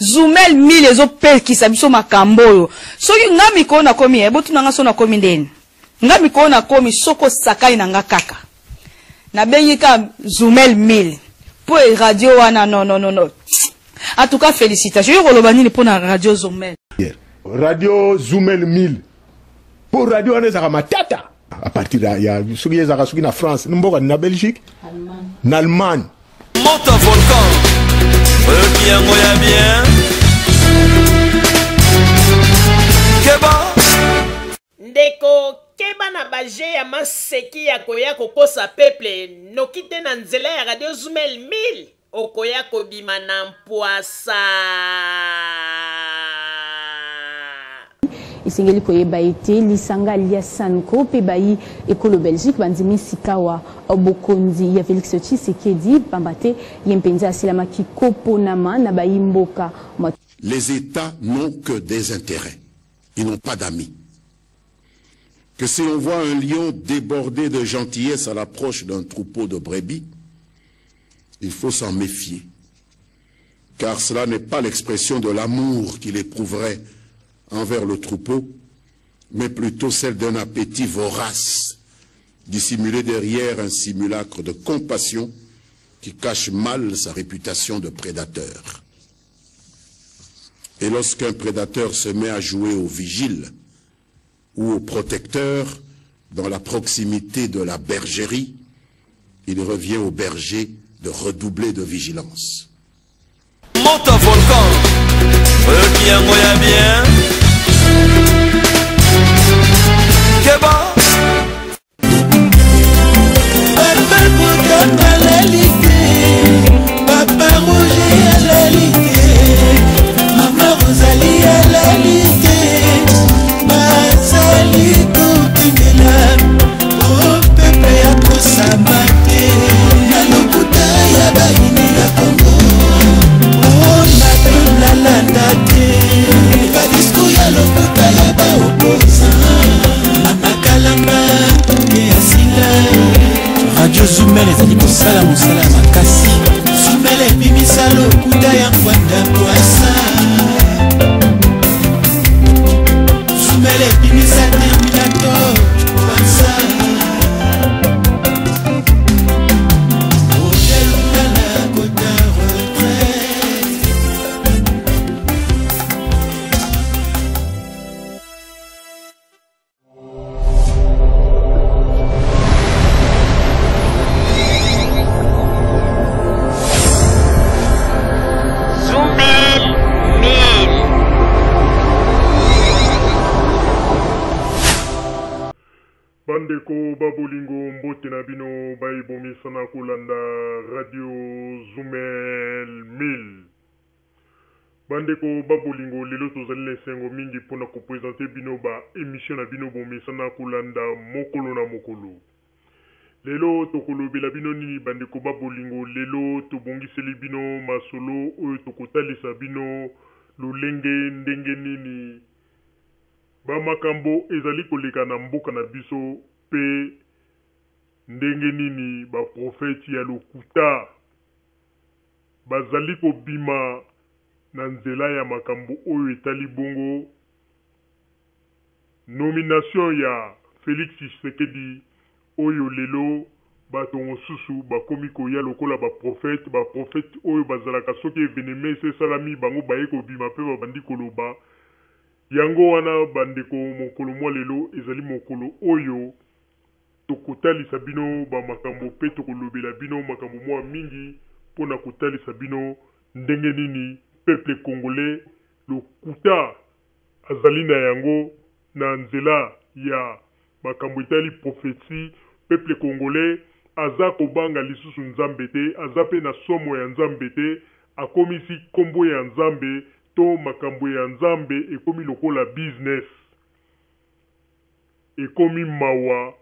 Zumel 1000 ezopekisa biso makambo oyo. Soki nga mikolo nakomi, eh, botuna nga so nakomi ndeni. Nga mikolo nakomi soki osakani na nga kaka. Nabengi ka Zumel 1000. Po e radio wana non non non non. En tout cas félicitations. Yo koloba nini pona radio Zumel? Radio Zumel 1000. Po radio wana ezaka matata. À partir ya soki ezaka soki na France, mboka na Belgique, na Allemagne. Moto volcan oyoki yango ya bien keba. Ndeko keba na ba jeux ya maseki ya koya kokosa peuple noki te na nzela ya radio Zumel 1000 okoya kobima na mpwasa. Esengeli koyeba ete lisanga lya Sanco mpe bayi ekolo Belgique bandimi sikawa bokonzi ya Felix Tshisekedi pamba te ye mpenza asilamaki koponama na bayi mboka. Les Etats n'ont que des intérêts. Ils n'ont pas d'amis. Que si l'on voit un lion déborder de gentillesse à l'approche d'un troupeau de brebis, il faut s'en méfier. Car cela n'est pas l'expression de l'amour qu'il éprouverait envers le troupeau, mais plutôt celle d'un appétit vorace, dissimulé derrière un simulacre de compassion qui cache mal sa réputation de prédateur. Et lorsqu'un prédateur se met à jouer au vigile ou au protecteur dans la proximité de la bergerie, il revient au berger de redoubler de vigilance. Moto volcan oyoki yango ya bien keba. Papa Bokamba alali te, Papa Roger alali te, Mama Rosalie alali te, bazali kokengela o pepe ya kosamba te na lokuta ya bayini ya Kongo. O nato nalanda te badiskur ya lokuta ya baoposan. Mama Kalanga ye asila. Radio Zumel ezali kosala mosala ya makasi. Zumel ebimisa lokuta ya Ngbanda Pwasa. Zumel ebimisa Terminator Pwasa. Roger Lungala kota retraite. Zumel 1000. Bandeko ba bolingo mbote na bino baye bomesana kolanda radio Zumel 1000. Bandeko ba bolingo lelo tozali na esengo mingi pona ko presenter bino ba emission na bino bomesana kolanda mokolo na mokolo. Lelo tokolobela bino nini bandeko ba bolingo lelo tobongiseli bino masolo oyo tokotalisa bino lolenge ndenge nini ba makambo ezali koleka na mboka na biso pe ndenge nini ba prophète ya lokuta bazali kobima na nzela ya makambo oyo etali bongo nomination ya Felix Tshisekedi oyo lelo bato mosusu bakomi koya lokola ba prophètes, ba prophètes oyo bazalaka soki evenement esi esalami bango baye kobima pe babandi koloba. Yango wana ba ndeko mokolo mwa lelo ezali mokolo oyo Tokotalisa bino ba makambo pe tokolobela bino makambo mua mingi pona kotalisa bino ndenge nini peuple congolais lokuta azali na yango na nzela ya makambo etali prophetie, peuple congolais aza kobanga lisusu Nzambe te, aza pe na somo ya Nzambe te, akomisi kombo ya Nzambe to makambo ya Nzambe ekomi lokola business. Ekomi mawa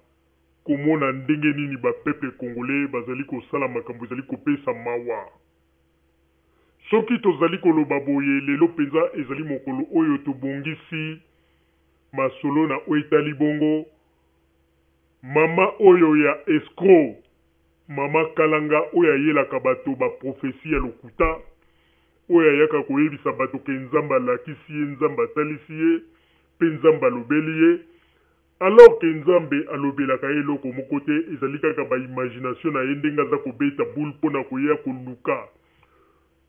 komona ndenge nini ba peuple congolais bazali kosala makambo ezali kopesa mawa. Soki tozali koloba boye lelo penza ezali mokolo oyo tobongisi masolo na oyo etali bongo mama oyo ya escroc mama Kalanga oyo ayelaka bato ba prophetie ya lokuta. oyo ayaka koyebisa bato ke Nzambe alakisi ye, Nzambe atalisi ye, pe Nzambe alobeli ye, alors que Nzambe alobelaka ye eloko moko te, ezali kaka ba imagination na ye ndenge aza kobeta boule pona koya koluka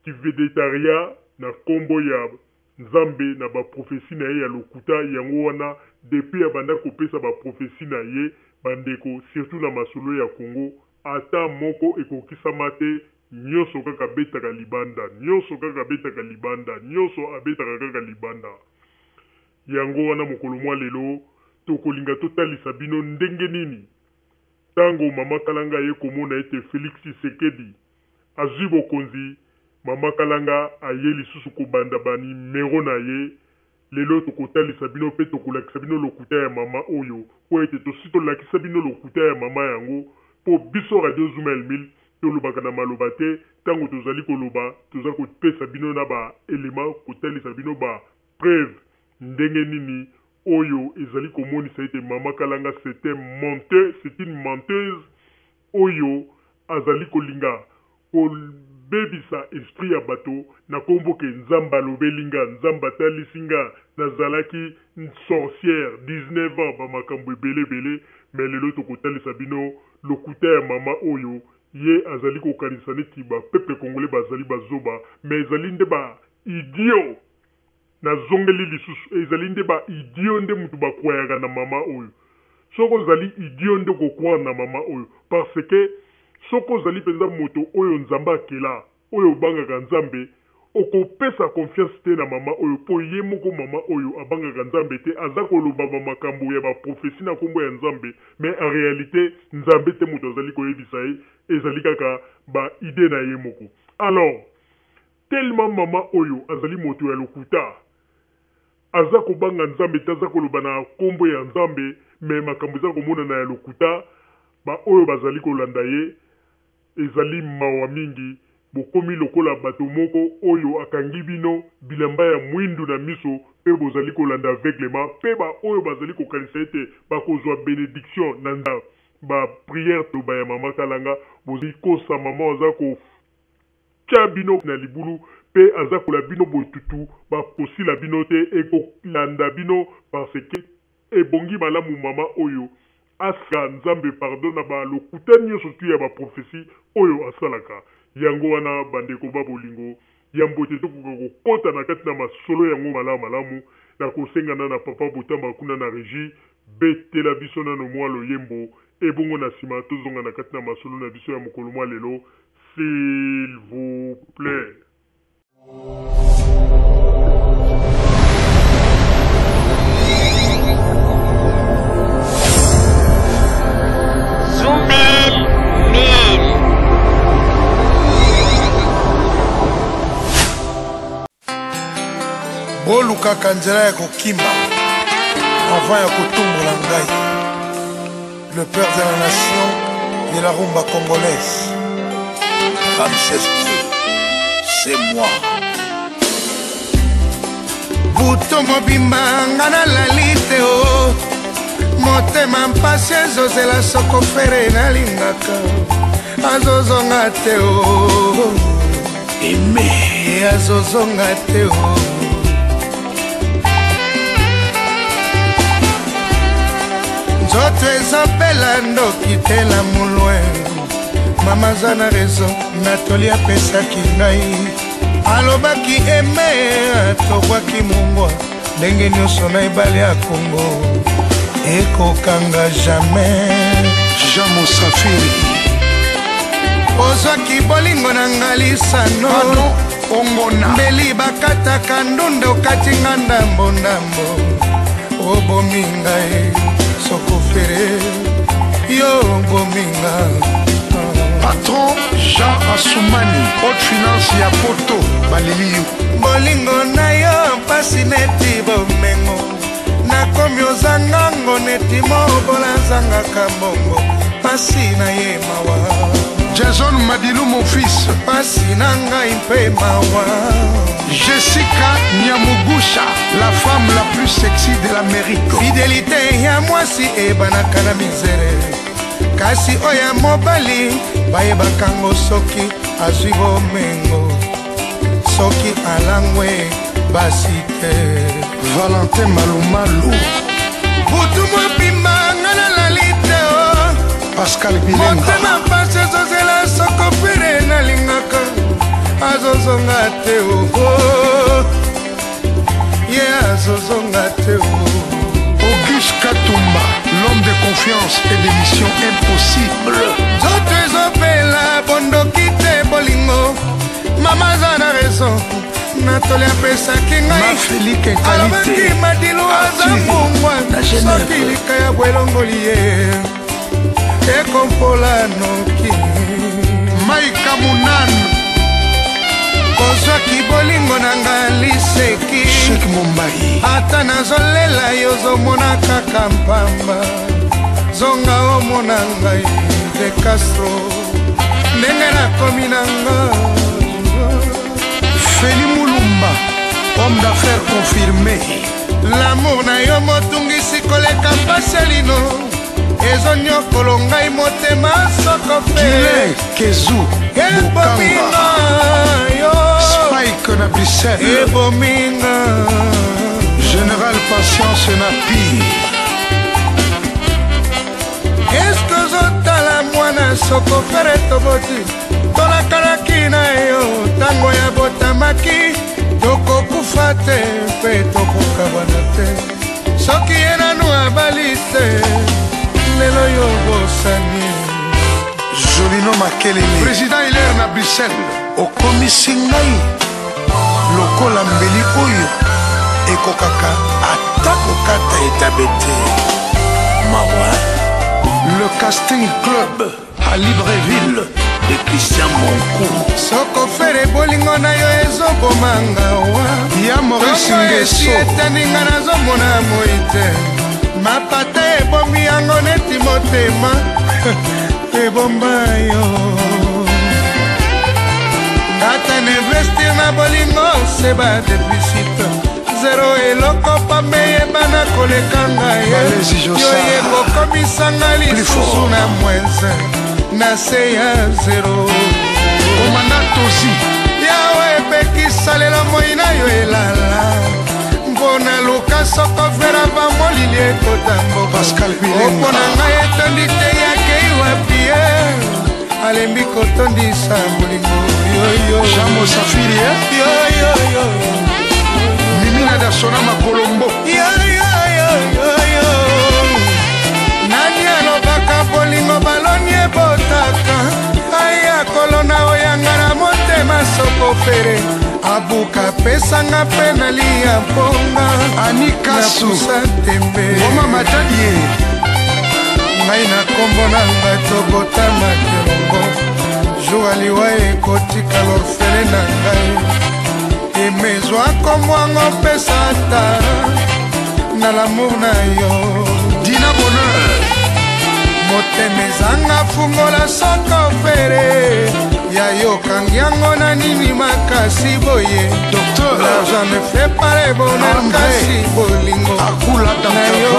ki vedetariat na kombo ya Nzambe na ba propheties na ye ya lokuta, yango wana depuis abanda kopesa ba propheties na ye ba ndeko surtout na masolo ya Congo ata moko ekokisama te, nionso kaka abetaka libanda, nionso kaka abetaka libanda, nionso abetaka kaka libanda. Yango wana mokolo mwa lelo tokolinga totalisa bino ndenge nini tango mama Kalanga aye komona ete Felix Tshisekedi azui bokonzi, mama Kalanga aye lisusu kobanda ba numero na ye. Lelo tokotalisa bino pe tokolakisa bino lokuta ya mama oyo po ete tosi tolakisa bino lokuta ya mama yango po biso Radio Zuma El 1000 tolobaka na maloba te, tango tozali koloba toza kopesa bino na ba elements kotalisa bino ba preuve ndenge nini oyo ezali komonisa ete mama Kalanga c'est un menteur, c'est une menteuse oyo azali kolinga kobebisa esprit ya bato na kombo ke Nzambe alobeli nga, Nzambe atalisi nga, nazalaki sorcière 19 ans ba makambo ebele ebele mais lelo tokotalisa bino lokuta ya mama oyo ye azali kokanisa neti ba peuple congolais bazali bazoba mais ezali nde ba idiots. Nazongeli lisusu, ezali nde ba idiots nde mutu ba croyaka na mama oyo. Soki ozali idiot nde oko croire na mama oyo. Parce que soki ozali penza moto oyo Nzambe akela, oyo obangaka Nzambe, okopesa confiance te na mama oyo po ye moko mama oyo abangaka Nzambe te, aza koloba ba makambo ya ba propheties na kombo ya Nzambe, mais en realite Nzambe te mutu azali koyebisa ye, ezali kaka ba idees na ye moko. Alors, Tellement maman oyo azali moto ya lokuta aza kobanga nzambe te aza koloba na kombo ya nzambe mais makambo eza komonana ya lokuta ba oyo bazali kolanda ye ezali mawa mingi bokomi lokola bato moko oyo akangi bino bilamba ya mwindu na miso pe bozali kolanda aveuglement pe ba oyo bazali kokanisa ete bakozua benediction na ba prière loba ya maman kalanga bozali kosa maman aza ko tia bino na libulu pe aza kola bino botutu ba kosila bino te eko landa bino parce que ebongi malamu maman oyo asenga nzambe pardon na ba lokuta nioso tout ya ba prophetie oyo asalaka yango wana ba ndeko ba bolingo yambo ete tokoka kokota na kati na masolo yango malamu malamu na kosenga na na papa botamba kuna na regie betela biso nano mua loyembo ebongo na sima tozonga na kati na masolo na biso ya mokolo mua lelo S'il vous plait. Zumel 1000. Bolukaka nzela ya kokima avant ya kotumbola ngai. Le père de la nation de la rumba congolaise. Ramsès II, c'est moi. Buto mobimba nga nalali te o oh. Motema mpasi ezozela soko fere nalingaka azozonga te o oh. Aime azozonga te o oh. Nzoto ezopela ndoki te la mulwe mama aza na rezo na toli apesaki ngai alobaki eme tobwaki mungwa ndenge nyonso na ebale ya kongo ekokanga jamais Jean Mosafiri ozwaki bolingo na nga lisano Ongona mbeli bakataka ndunda okati nga ndambo ndambo obomi ngai sokofere yo obomi nga Patron Jean Assoumani, haute finance ya poto, baleli yo. Bolingo na yo mpasi neti bomengo nakomi ozangango neti mobola azangaka mbongo mpasi na ye mawa Jason Madilu mon fils mpasi na ngai mpe mawa Jessica Nyamugusha la femme la plus sexy de l'Amérique Fidelite ya mwasi ebanaka na misere kasi oyo ya mobali bayebaka ngo soki azwi bomengo. Soki alangwe basi te. Valentin Malumalu. Butu mobimba nga nalali te o. Pascal Bilenga. Motema mpasi ezozela soko pere nalingaka azozonga te o. Ye azozonga te o. Auguste Katumba, l'homme de confiance et de mission impossible. Nzoto ezopela bondoki te bolingo. Mama aza na raison natoli apesaki ngai. Alobaki madilu aza mungwa soki likaya bwelongoli ye ekompola noki. Maika Munan. Kozwaki bolingo na nga liseki. Sheikh Mumbai. Ata nazolela yo ozomona kaka mpamba. Zonga omona ngai de Castro ndenge nakomi na nga. Feli Mulumba, homme d'affaires confirmé. L'amour na yo motungisi koleka mpasi ya lino ezonyokolo ngai motema soko pe. Kezu ebominga yo. Spike na Bruxelles. Ebominga. Général Patience na Pire. Eske ozotala mwana soko fere toboti tolakalaki na yo ntango ya botamaki tokokufa te mpe tokokabwana te soki ye nanu abali te lelo yo bosani. Jolino Makelele. Président Hilaire na Bruxelles. Okomisi ngai lokola mbeli oyo ekokaka ata kokata etabe te. Mawa. Le Casting Club à Libreville de Christian Moncourt. Soko fere bolingo na yo ezobomanga wa. Ya Maurice Ngeso. Etandinga nazomona moi te. Mapata ebomi yango neti motema ebomba yo. Ata n'investir na bolingo seba déficit zero eloko pambe yebana koleka ngai. Yo ye kokomisanga lisusu na moins na se ya zero. Komanda Tozi. Yawe epekisa lelo moi na yo elala mpo naluka soko vera bamolili ekota mboka. Pascal Bilenga. Opo na ngai etondi te yakei wapi ye alembi kotondisa bolingo yoyo. Jean Mosafiri yoyoyo. Mimina Dasona Makolombo. Yoyoyoyo. Nani alobaka bolingo baloni ebotaka aya kolona oyanga na motema soko fere abuka pesanga mpe nalia mponga. Ani Kasu. Napusa tembe. Ngoma Matadie. Ngai na kombo na ngai tobotamaki elongo jour aliwa ekotikala orfele na ngai emezwa kombo yango pesa ata na l'amour na yo. Dina Bonheur. Motema ezanga fungola soko fere ya yokangi yango na nini makasi boye. Docteur L'argent ne fait pas le bonheur André kasi bolingo Akula na yo.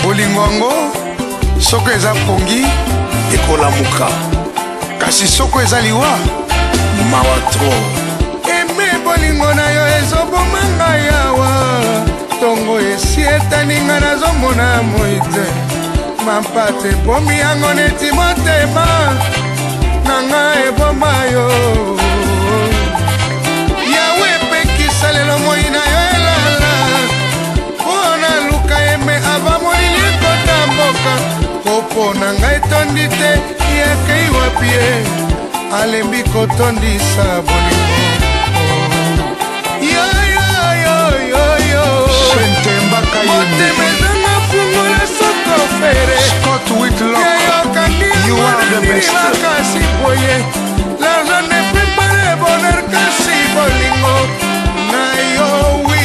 Bolingo yango soko eza pongi ekolamuka kasi soko eza liwa mawa trop. Eme bolingo na yo ezoboma ngai awa ntongo esi etaninga nazomona moi te mampate ebomi yango neti motema na ngai eboma yo. Yawe epekisa lelo moi na yo elala mpo naluka eme ava molili ekota mboka kopo na ngai etondi te yakei wapi ye alembi kotondisa bolingo. Yoyoyoyoyo. Sentemba Kayembe. Motema ezanga fungola soko fere. Scott Whitlock. Yayokangi You yango are na the nini best. makasi boye. L'argent ne fait pas le bonheur kasi bolingo na yo wi.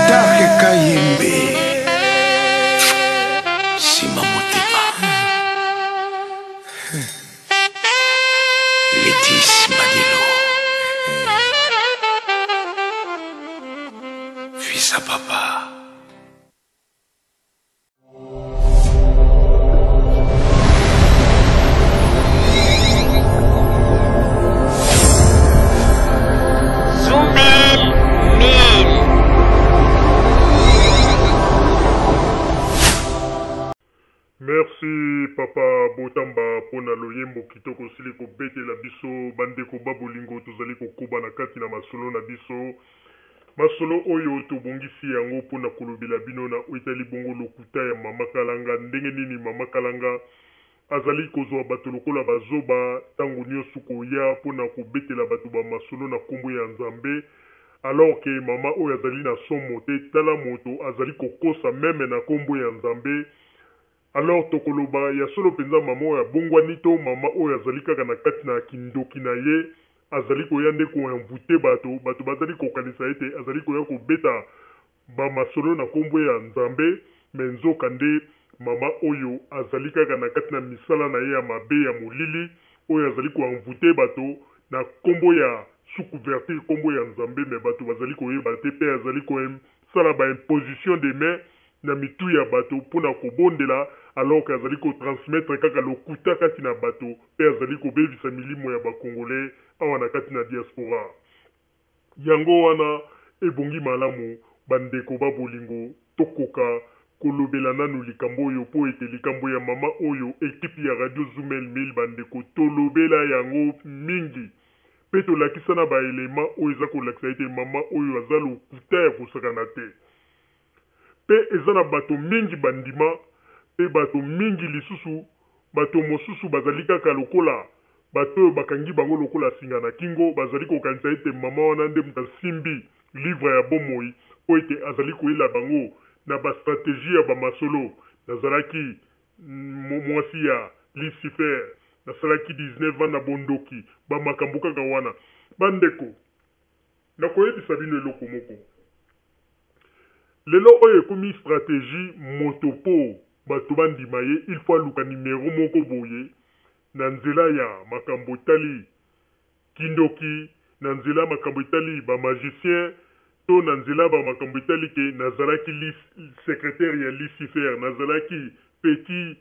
Dark Kayembe. Simba motema. Letis Madilo. Fils à papa. Botamba mpo na loyembo kitoko osili kobetela biso. Bandeko ba bolingo, tozali kokoba na kati na masolo na biso. Masolo oyo tobongisi yango mpo na kolobela bino na oyo etali bongo lokuta ya Mama Kalanga. Ndenge nini Mama Kalanga azali kozwa bato lokola bazoba ntango nyonso koya mpo na kobetela bato ba masolo na nkombo ya Nzambe, alors que mama oyo azali na somo te. Tala moto azali kokosa meme na nkombo ya Nzambe. Alors tokoloba ya solo penza mama oyo abongwani to mama oyo azali kaka na kati na kindoki na ye azali koya nde ko envouter bato, bato bazali kokanisa ete azali koya kobeta ba masolo na kombo ya Nzambe mais nzoka nde mama oyo azali kaka na kati na misala na ye ya mabe ya molili oyo azali ko envouter bato na kombo ya sous couverture kombo ya Nzambe mais bato bazali koyeba te pe azali ko sala ba imposition des mains na mitu ya bato mpo na kobondela alors que azali ko transmettre kaka lokuta kati na bato mpe azali kobebisa milimo ya ba congolais awa na kati na diaspora. Yango wana ebongi malamu ba ndeko ba bolingo tokoka kolobela nanu likambo oyo mpo ete likambo ya mama oyo equipe ya radio Zumel 1000 ba ndeko tolobela yango mingi mpe tolakisa na ba elements oyo eza kolakisa ete mama oyo aza lokuta ya kosakana te. Mpe eza na bato mingi bandima, mpe bato mingi lisusu, bato mosusu bazali kaka lokola bato oyo bakangi bango lokola singa na kingo, bazali kokanisa ete mama wana nde moto asimbi livre ya bomoi, mpo ete azali koyela bango na ba strategie ya ba masolo. Nazalaki mwasi ya Lucifer, nasalaki 19 ans na bondoki, ba makambo kaka wana. Bandeko, nakoyebisa bino eloko moko. Lelo oyo ekomi strategie moto po bato bandima ye il faut aluka numero moko boye na nzela ya makambo etali kindoki, na nzela makambo etali ba magiciens to na nzela ba makambo etali ke nazalaki secretaire ya Lucifer, nazalaki petit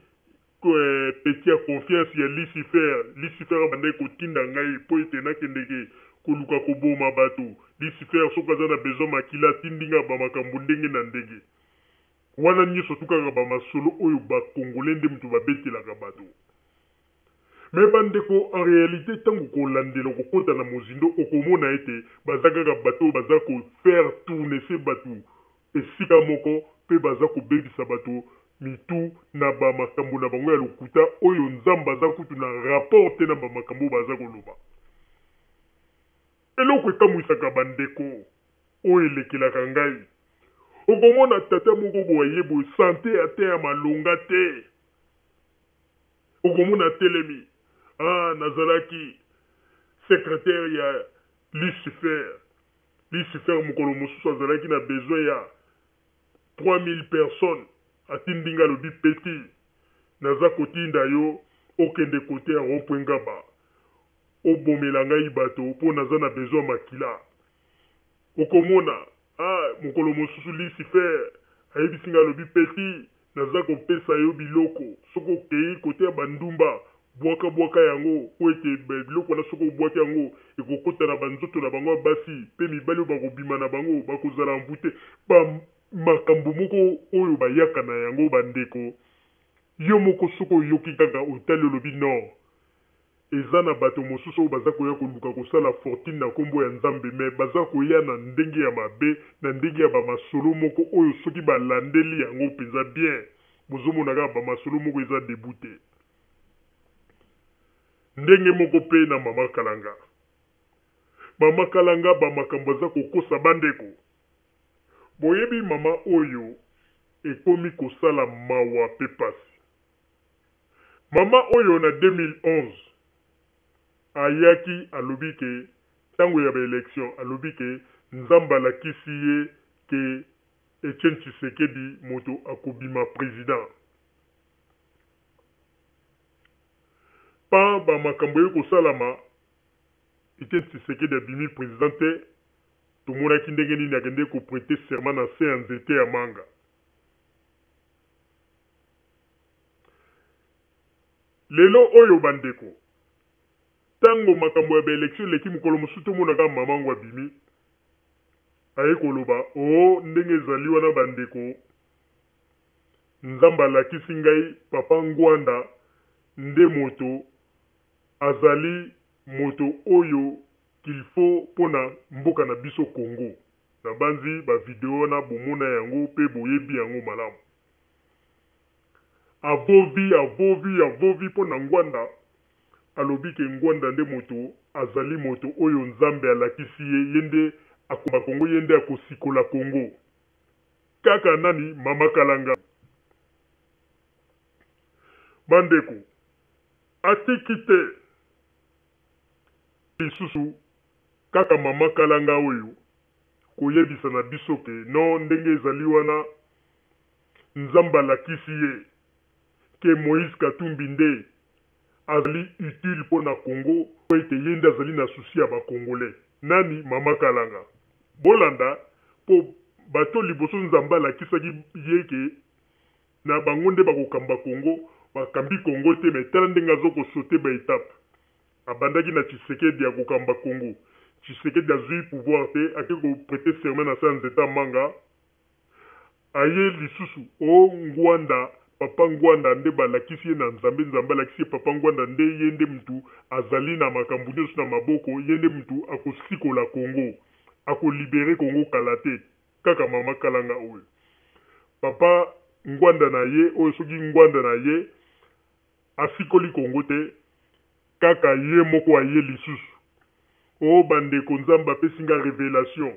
petit ya confiance ya Lucifer. Lucifer abandaki kotinda ngai mpo ete nakendeke koluka koboma bato. Lucifer soki aza na besoin makila atindi nga ba makambo ndenge na ndenge. Wana nioso tout kaka ba masolo oyo ba congolais nde mutu babetelaka bato. Mais ba ndeko en realite tango okolandela okokota na mozindo okomona ete baza kaka bato oyo baza ko faire tourner se bato esika moko pe baza kobebisa bato mitu na ba makambo na bango ya lokuta oyo Nzambe aza kutu na rapport te na ba makambo oyo baza koloba. Eloko ekamwisaka ba ndeko oyo elekelaka ngai, okomona tata moko boye aye boye sante ata ya malonga te, okomona atelemi, ah nazalaki secretaire ya Lucifer, Lucifer mokolo mosusu azalaki na besoin ya 3000 personnes atindi nga alobi petit naza kotinda yo okende cote ya rond point ngaba obomela ngai bato po naza na besoin ya makila okomona ah mokolo mosusu Lucifer ayebisi nga alobi petit Naza kopesa yo biloko, soki okeyi kote ya ba ndumba, bwaka bwaka yango, mpo ete biloko wana soki obwaki yango, ekokota na ba nzoto na bango ya basi, mpe mibali oyo bakobima na bango bakozala envoute. Ba makambo moko oyo bayaka na yango ba ndeko, yo moko soki oyoki kaka otali olobi non. Eza na bato mosusu oyo baza koya koluka kosala fortune na kombo ya Nzambe mais baza koya na ndenge ya mabe, na ndenge ya ba masolo moko oyo soki ba landeli yango penza bien bozo mona kaka ba masolo moko eza debout te. Ndenge moko pe na mama Kalanga. Mama Kalanga ba makambo aza kokosa ba ndeko. Boyebi mama oyo ekomi kosala mawa pe pasi. Mama oyo na 2011 ayaki alobi ke tango ya ba election alobi ke Nzambe alakisi ye ke Etienne Tshisekedi moto akobima president. Pa ba makambo eye kosalama Etienne Tshisekedi abimi president te, tomonaki ndenge nini akendeki ko preter serment na se ya nzete ya manga. Lelo oyo ba ndeko, tango makambo ya ba elections eleki mokolo mosusu tomona kaka mama yango abimi aye koloba oh ndenge ezali wana ba ndeko, Nzambe alakisi ngai papa Ngwanda. nde moto azali moto oyo qu'il faut pona mboka na biso Congo. Nabanzi ba video wana bomona yango pe boyebi yango malamu. Avovi, avovi, avovi pona Ngwanda, alobi ke Ngwanda nde moto azali moto oyo Nzambe alakisi ye, ye nde akomba Congo, ye nde akosikola Congo. Kaka nani? Mama Kalanga. Bandeko, atiki te lisusu kaka mama Kalanga oyo koyebisa na biso ke non ndenge ezali wana Nzambe alakisi ye ke Moïse Katumbi nde azali utile mpo na Congo mpo ete ye nde azali na souci ya ba Congolais. Nani? Mama Kalanga. Bolanda mpo bato liboso Nzambe alakisaki ye ke na bango nde bakokamba Congo, bakambi Congo te mais tala ndenge azo ko sauter ba etapes. Abandaki na Tshisekedi akokamba Congo. Tshisekedi azui pouvoir te, ake ko preter serment na se ya nzete ya manga, Aye lisusu oh Ngwanda papa Ngwanda nde balakisi ye na Nzambe Nzambe alakisi ye papa Ngwanda nde ye nde mutu azali na makambu nionso na maboko ye nde mutu akosikola Congo ako libere Congo kala te kaka mama kalanga oyo papa Ngwanda na ye oyo soki Ngwanda na ye Asikoli Congo te kaka ye moko aye lisusu oh ba ndeko nzambe apesi nga revelation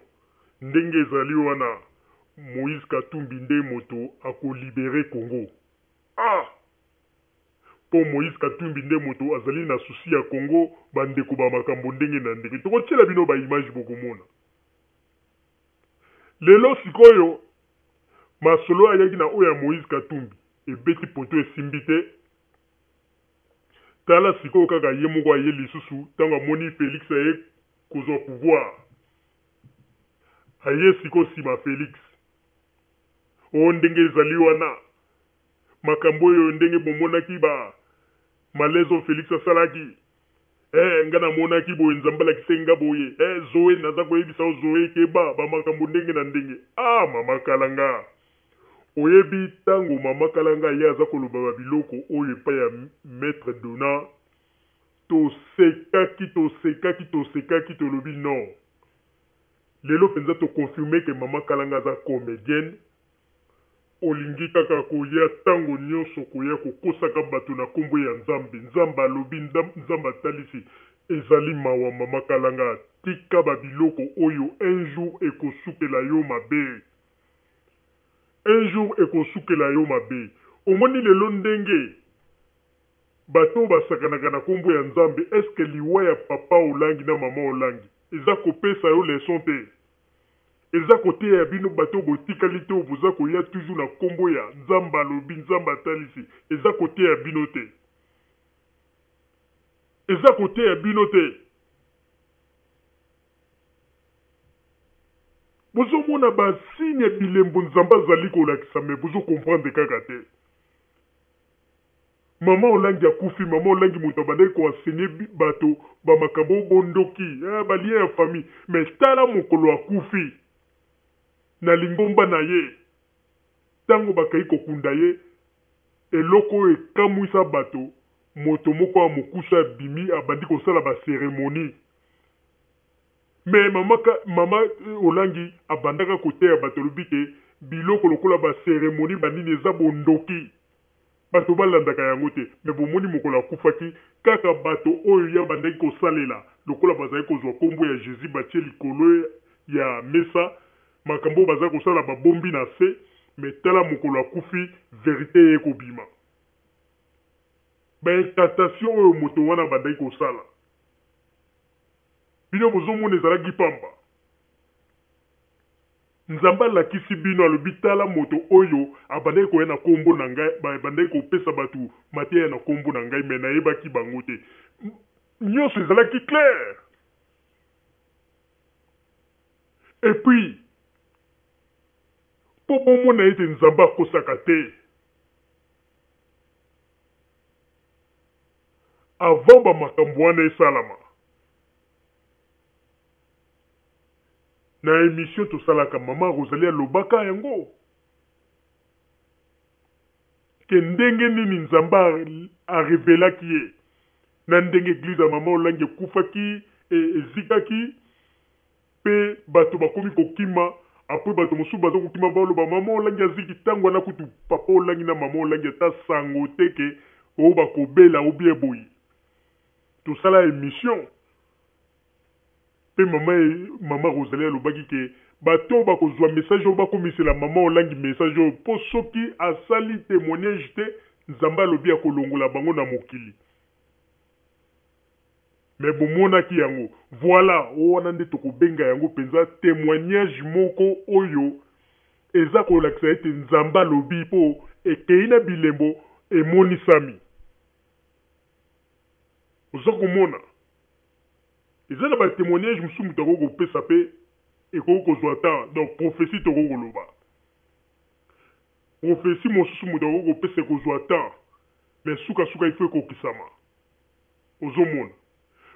ndenge ezali wana Moise katumbi nde moto ako libere Congo ah po Moise katumbi nde moto azali na souci ya Congo ba ndeko ba makambo ndenge na ndenge toko tiela bino ba image bokomona lelo sikoyo masolo ayaki na oyo ya Moise katumbi Ebeti poto esimbi te tala sikoyo kaka ye moko aye lisusu tango amoni Felix aye kozua pouvoir aye sikoyo sima Felix oh ndenge ezali wana makambo oyo ndenge bomonaki ba malaise oyo Felix asalaki eh nga namonaki boye Nzambe alakisaki nga boye eh Zoe naza koyebisa yo Zoe keba ba makambo ndenge na ndenge ah mama kalanga Oyebi tango mama kalanga ye aza koloba ba biloko oyo epai ya maitre Dona tosekaki tosekaki tosekaki tolobi non lelo penza to confirme ke mama kalanga aza comedienne olingi kaka koya tango nionso koya kokosaka bato na kombo ya nzambe nzambe alobi nzambe atalisi ezali mawa mama kalanga tika ba biloko oyo un jour ekosukela yo mabe. Un jour ekosukela yo mabe. Omoni lelo ndenge bato oyo basakanaka na kombo ya Nzambe est ce que liwa ya papa Olangi na maman Olangi eza kopesa yo leçon te? Eza koteya bino bato oyo botikali te oyo boza koya toujours na kombo ya Nzambe alobi, Nzambe atalisi eza koteya bino te? Eza koteya bino te? Bozo mona ba signe bilembo Nzambe azali kolakisa mais bozo comprendre kaka te. Maman Olangi akufi, maman Olangi moto abandaki ko enseigner bato ba makambo bo ndoki, eh, ba lien ya famille. Mais tala mokolo akufi na lingomba na ye, tango bakeyi kokunda ye, eloko oyo ekamwisa bato, moto moko ya mokuse abimi abandi kosala ba ceremonie. Mais mama mama Olangi abandaka koteya bato alobi ke biloko lokola ba ceremonie ba nini eza bondoki bato balandaka yango te mais bomoni mokolo akufaki kaka bato oyo ye abandaki kosalela lokola bazali kozwa kombo ya Jesus batie likolo ya mesa makambo oyo baza kosala babombi na se mais tala mokolo akufi verite eye kobima ba incantation oyo moto wana abandaki kosala Bino bozo mona ezalaki pamba? Nzambe alakisi bino alobi tala moto oyo abandaki koya na kombo na ngai abandaki kopesa batu mateya na kombo na ngai mais nayebaki bango te. Nionso ezalaki clair. Et puis po bomona ete Nzambe akosaka te. Avant ba makambo wana esalama na emission tosalaka maman Rosalie alobaka yango que ke ndenge nini Nzambe a revelaki ye na ndenge eglise ya mama Olangi ekufaki ezikaki pe bato bakomi kokima apres bato mosusu baza kokima baloba mama Olangi aziki tango wana kutu papa Olangi na mama Olangi ata sango te ke oyo bakobela ou bien boye tosala emission Pe mama mama Rosalie alobaki ke bato oyo bakozua message oyo bakomisela mama Olangi message oyo po soki asali temoignage te Nzambe alobi akolongola bango na mokili. Mais bomonaki yango. Voilà, wana nde tokobenga yango penza temoignage moko oyo eza kolakisa ete Nzambe alobi po ekeyi na bilembo emonisami. Oza komona? Eza na ba temoignage mosusu moto akoki kopesa pe ekoki kozua temps donc prophetie tokoki koloba. Prophetie mosusu moto akoki kopesa ekozua temps mais suka suka il faut ekokisama. Ozo mona?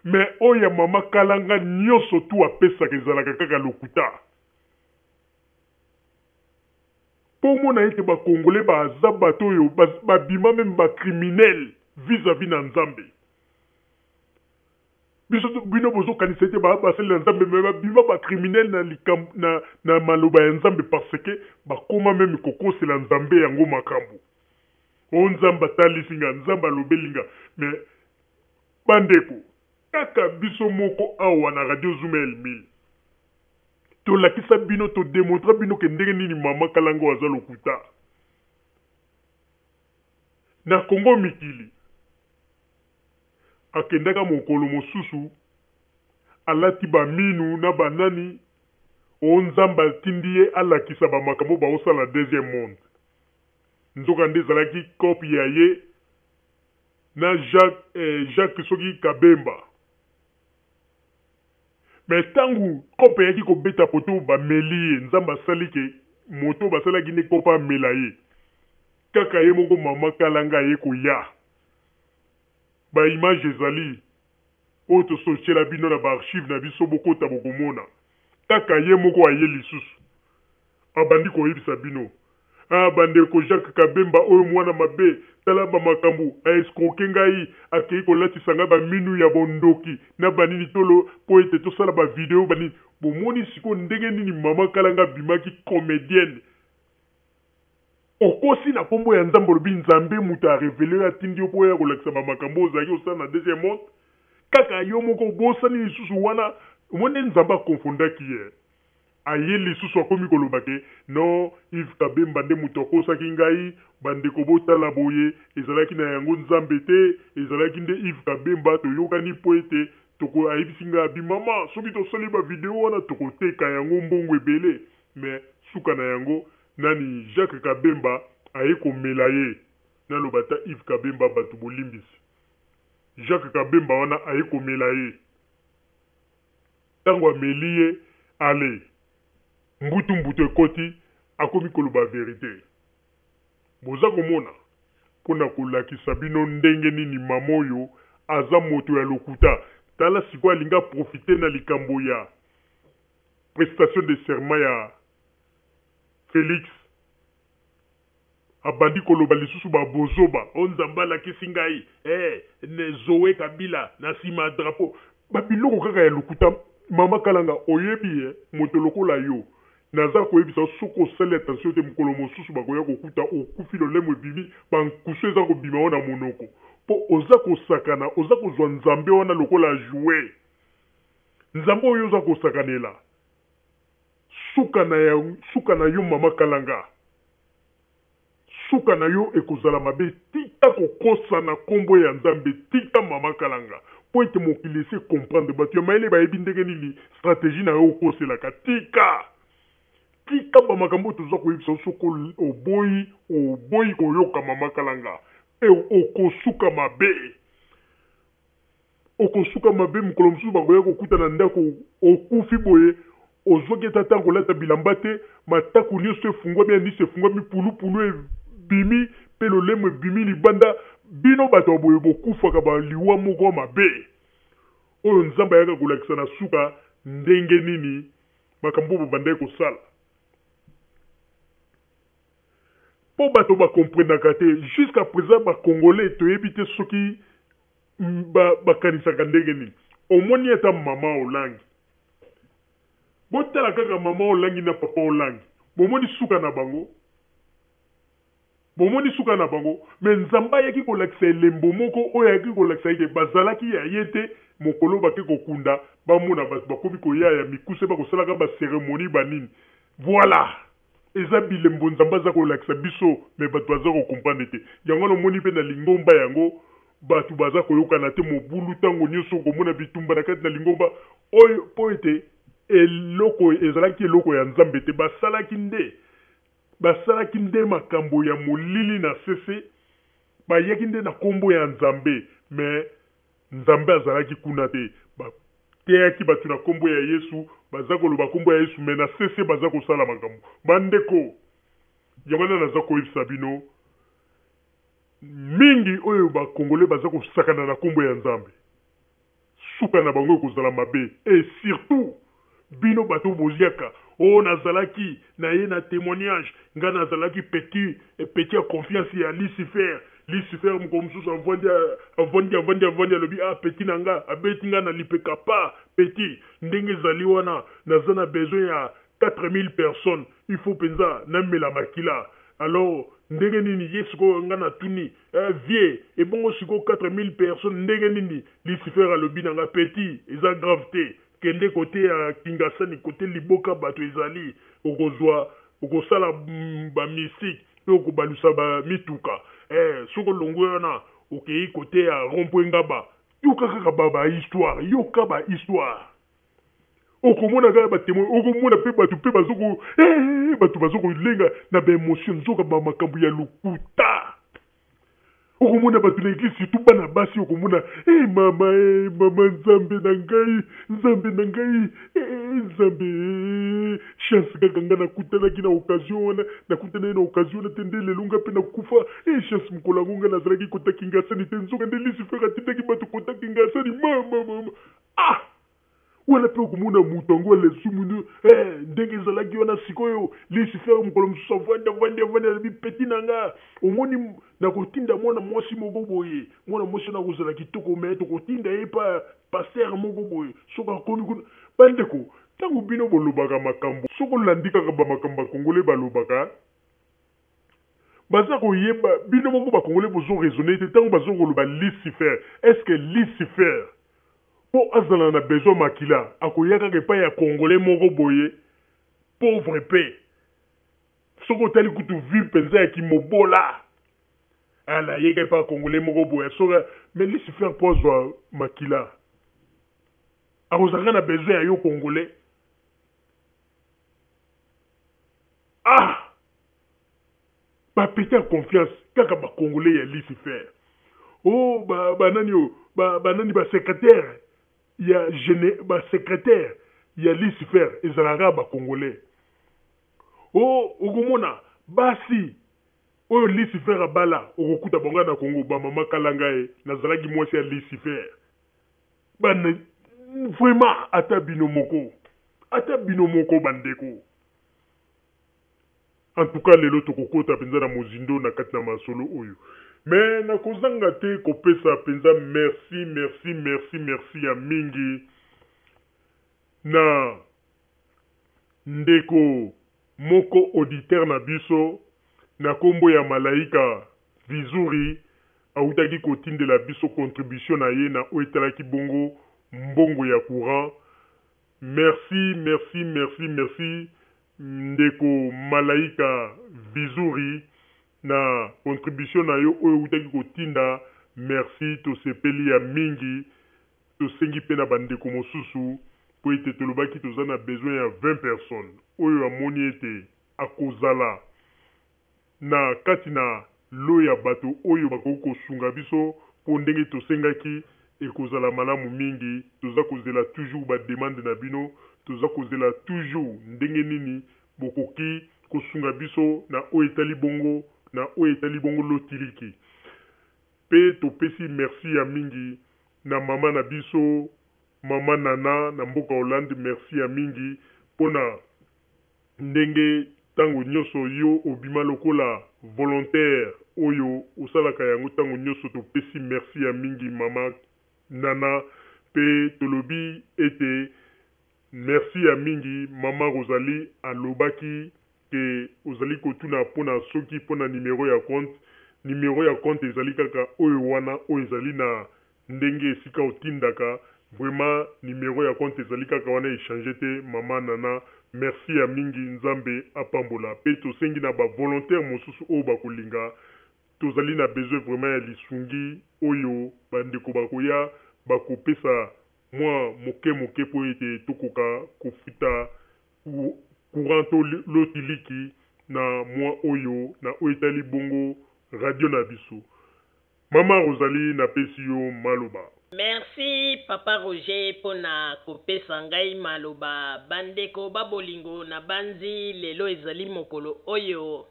Mais oyo ya mama kalanga nioso tout apesaka ezalaka kaka lokuta. Po omona ete ba congolais baza bato oyo babima meme ba criminels vis à vis na Nzambe. Biso bino bozo kanisa ete ba basali na Nzambe mais ba bima ba criminel na likambo na, na maloba ya Nzambe parce que bakoma meme kokosela Nzambe yango makambo. O Nzambe atalisi nga, Nzambe alobeli nga. Mais bandeko, kaka biso moko awa na Radio Zuma El 1000 tolakisa bino, to demontra bino ke ndenge nini mama Kalanga oyo aza lokuta. Na Congo mikili Akendaka mokolo mosusu alati ba minu na ba nani oh Nzambe atindi ye alakisa ba makambo baosala na deuxième monde. Nzoka nde ezalaki coop ya ye na Jacques, eh, Jacques soki Kabemba. Mais tangu coop eyaki kobeta poto bameli ye, Nzambe asali ke moto basalaki nde coop amela ye. Kaka ye moko mama Kalanga aye koya. Ba images ezali oyo tosotiela bino na ba archives na biso bokota bokomona. Kaka ye moko aye lisusu abandi koyebisa bino ah bandeko Jacques Kabemba oyo mwana mabe tala ba makambu a escroquer ngai akeyi kolatisa ngai ba minu ya bondoki na ba nini tolo po ete tosala ba video ba nini. Bomoni sikoyo ndenge nini maman Kalanga abimaki comedienne. Okosi na kombo ya Nzambe olobi Nzambe mutu a reveler yo atindi yo po oya kolakisa ba makambo oyo ozalaki kosala na deuxième monde kaka yo moko obosani lisusu wana omoni nde Nzambe a confondaki ye aye lisusu akomi koloba ke non Yves Kabemba nde mutu akosaki ngai ba ndeko botala boye ezalaki na yango Nzambe te ezalaki nde Yves Kabemba toyokani po ete toko ayebisi ngai abi maman soki tosali ba video wana tokoteka yango mbongo ebele mais suka na yango Nani Jacques Kabemba aye komela ye naloba ata Yves Kabemba batu bolimbisi Jacques Kabemba wana aye komela ye tango ameli ye alle mbutu mbutu ekoti akomi koloba verite boza komona pona kolakisa bino ndenge nini mama oyo aza moto ya lokuta tala sikoyo alingi a profiter na likambo ya prestation de serment ya Felix abandi koloba lisusu ba bozoba oh nzambe alakisi ngai eh ne Zoe Kabila na sima ya drapeau ba biloko kaka ya lokuta mama kalanga oyebi eh moto lokola yo naza koyebisa yo soki osali attention te mokolo mosusu bakoya kokuta okufi lolemo ebimi ba nkusu eza kobima yo na monoko po oza kosakana oza kozwa nzambe wana lokola jouet nzambe oyo oza kosakanela Suka na suka na yo mama kalanga suka na yo ekozala mabe tika kokosa na kombo ya nzambe tika mama kalanga po ete mokili esi e comprendre batu ya mayele bayebi ndenge nini strategie na yo okoselaka tika tika ba makambo oyo toza koyebisa yo soki oboyi oboyi koyoka mama kalanga pe okosuka mabe. Okosuka mabe mokolo mosusu bakoya kokuta na ndako okufi boye ozwaki ata tango kolata bilamba te mataku nioso efungwami ya miso efungwami pulu pulu ebimi pe lolemo ebimi libanda bino bato ya boye bokufaka ba liwa moko ya mabe oyo nzambe ayaka kolakisa na suka ndenge nini makambo bobandaki kosala. Po bato ba comprenaka te jusqu'à present ba congolais toyebi te soki ba bakanisaka ndenge nini. Omoni ata maman Olangi. Botala kaka maman Olangi na papa Olangi. Bomoni suka na bango? Bomoni suka na bango? Mais Nzambe ayaki kolakisa elembo moko oyo ayaki kolakisa ete bazalaki ya ye te mokolo bake kokunda bamona bato bakomi koya ya mikuse bakosalaka ba ceremonie ba nini. Voilà! Eza bilembo Nzambe aza kolakisa biso mais batu baza ko comprendre te. Yango wana omoni pe na lingomba yango batu baza koyokana te mobulu tango nioso okomona bitumba na kati na lingomba oyo po ete eloko ezalaki eloko ya Nzambe te basalaki nde basalaki nde makambo ya molili na sese bayaki nde na kombo ya Nzambe mais Nzambe azalaki kuna te. Ba teyaki batu na kombo ya Yesu, baza koloba kombo ya Yesu mais na sese baza kosala makambo. Ba ndeko, yango wana naza koyebisa bino mingi oyo ba congolais baza kosakana na kombo ya Nzambe. Suka na bango ekozala mabe et surtout bino bato boziaka oh nazalaki na ye na temoignage nga nazalaki petit petit ya confiance ya Lucifer Lucifer mokolo mosusu avandi avandi avandi avandi alobi ah petit na nga abeti nga na lipeka pa petit ndenge ezali wana naza na besoin ya 4000 personnes il faut penza namela makila alors ndenge nini ye sikoyo nga natuni Eh vieux ebongo sikoyo 4000 personnes ndenge nini Lucifer alobi na nga petit eza grave te kende kote ya kingasani kote liboka batu ezali okozua okosala ba mystique pe okobalusa ba mituka eh soki olongwe wana okeyi kote ya rond point ngaba yoka kaka ba histoire yoka ba histoire Okomona kaka ba temoin, okomona pe batu pe bazo ko eh, batu bazo kolenga na ba emotion, nzoka ba makambo ya lokuta. Okomona batu na eglise surtout bana basi, okomona eh mama eh mama nzambe na ngai, nzambe na ngai eh nzambe eh chance kaka ngai nakutanaki na occasion wana, nakutanaki na occasion wana te nde lelo ngai pe nakufa eh chance mokolo yango ngai nazalaki kota Kingasani te, nzoka nde Lucifer atindaki batu kota Kingasani mama mama ah Wana pe okomona mutu yango alesu eh, ndenge ezalaki wana sikoyo Lucifer mokolo mosusu avandi avandi avandi alobi petit na nga omoni nakotinda mwana mwasi moko boye mwana mwasi wana akozala kitoko me tokotinda ye pa pasteur moko boye soki akomi kuna bandeko ntango bino bolobaka makambo soki olandi kaka bamakambo bakongole balobaka baza koyeba bino moko bakongole bozo raisonne te ntango bazo koloba Lucifer est ce que Lucifer Po azala na besoin makila akoya kaka epai ya congolais moko boye pauvre pe soki otali kutu vie penza ya kimobola ala ayeka epai ya congolais moko boye soki mais lucifer po azwa makila akozala kaka na besoin ya yo congolais ah Ba petit ya confiance kaka ba congolais ya lucifer oh ba ba nani oyo ba ba nani ba secretaire ya gene ba secretaire ya lucifer ezalaka kaka ba congolais oh okomona basi oyo lucifer abala okokuta bango na Congo ba mama kalanga ye nazalaki mwasi ya lucifer bana vraiment ata bino moko ata bino moko bandeko En tout cas lelo tokokota penza na mozindo na kati na masolo oyo. Mais nakozanga te kopesa penza merci, merci, merci, merci ya mingi na ndeko moko auditeur na biso na kombo ya Malaika Vizuri awutaki kotindela biso contribution na ye na oyo etalaki bongo mbongo ya courant. Merci, merci, merci, merci Ndeko Malaika Vizuri na contribution na yo oyo owutaki kotinda, merci tosepeli ya mingi, tosengi pe na ba ndeko mosusu po ete tolobaki toza na besoin ya 20 personnes oyo amoni ete akozala na kati na lot ya bato oyo bakoki kosunga biso po ndenge tosengaki ekozala malamu mingi, toza kozela toujours ba demandes na bino, toza kozela toujours ndenge nini bokoki kosunga biso na oyo etali bongo na oyo etali bongo lotiliki. Pe topesi merci ya mingi na mama na biso mama Nana na mboka Hollande merci ya mingi pona ndenge. Tango nioso yo obima lokola volontaire oyo osalaka yango tango nioso topesi merci ya mingi mama Nana pe tolobi ete merci ya mingi mama Rosalie alobaki ke ozali kotuna pona soki pona numero ya compte numero ya compte ezali kaka oyo wana oyo ezali na ndenge esika otindaka vraiment numero ya compte ezali kaka wana echange te maman nana merci ya mingi nzambe apambola pe tosengi na ba volontaire mosusu oyo bakolinga tozali na besoin vraiment ya lisungi oyo ba ndeko bakoya bakopesa mwa moke moke po ete tokoka kofuta courant to lotiliki na mwa oyo na oyo etali bongo radio na biso. Mama Rosalie napesi yo maloba. Merci papa Roger pona kopesa ngai maloba bandeko ba bolingo nabanzi lelo ezali mokolo oyo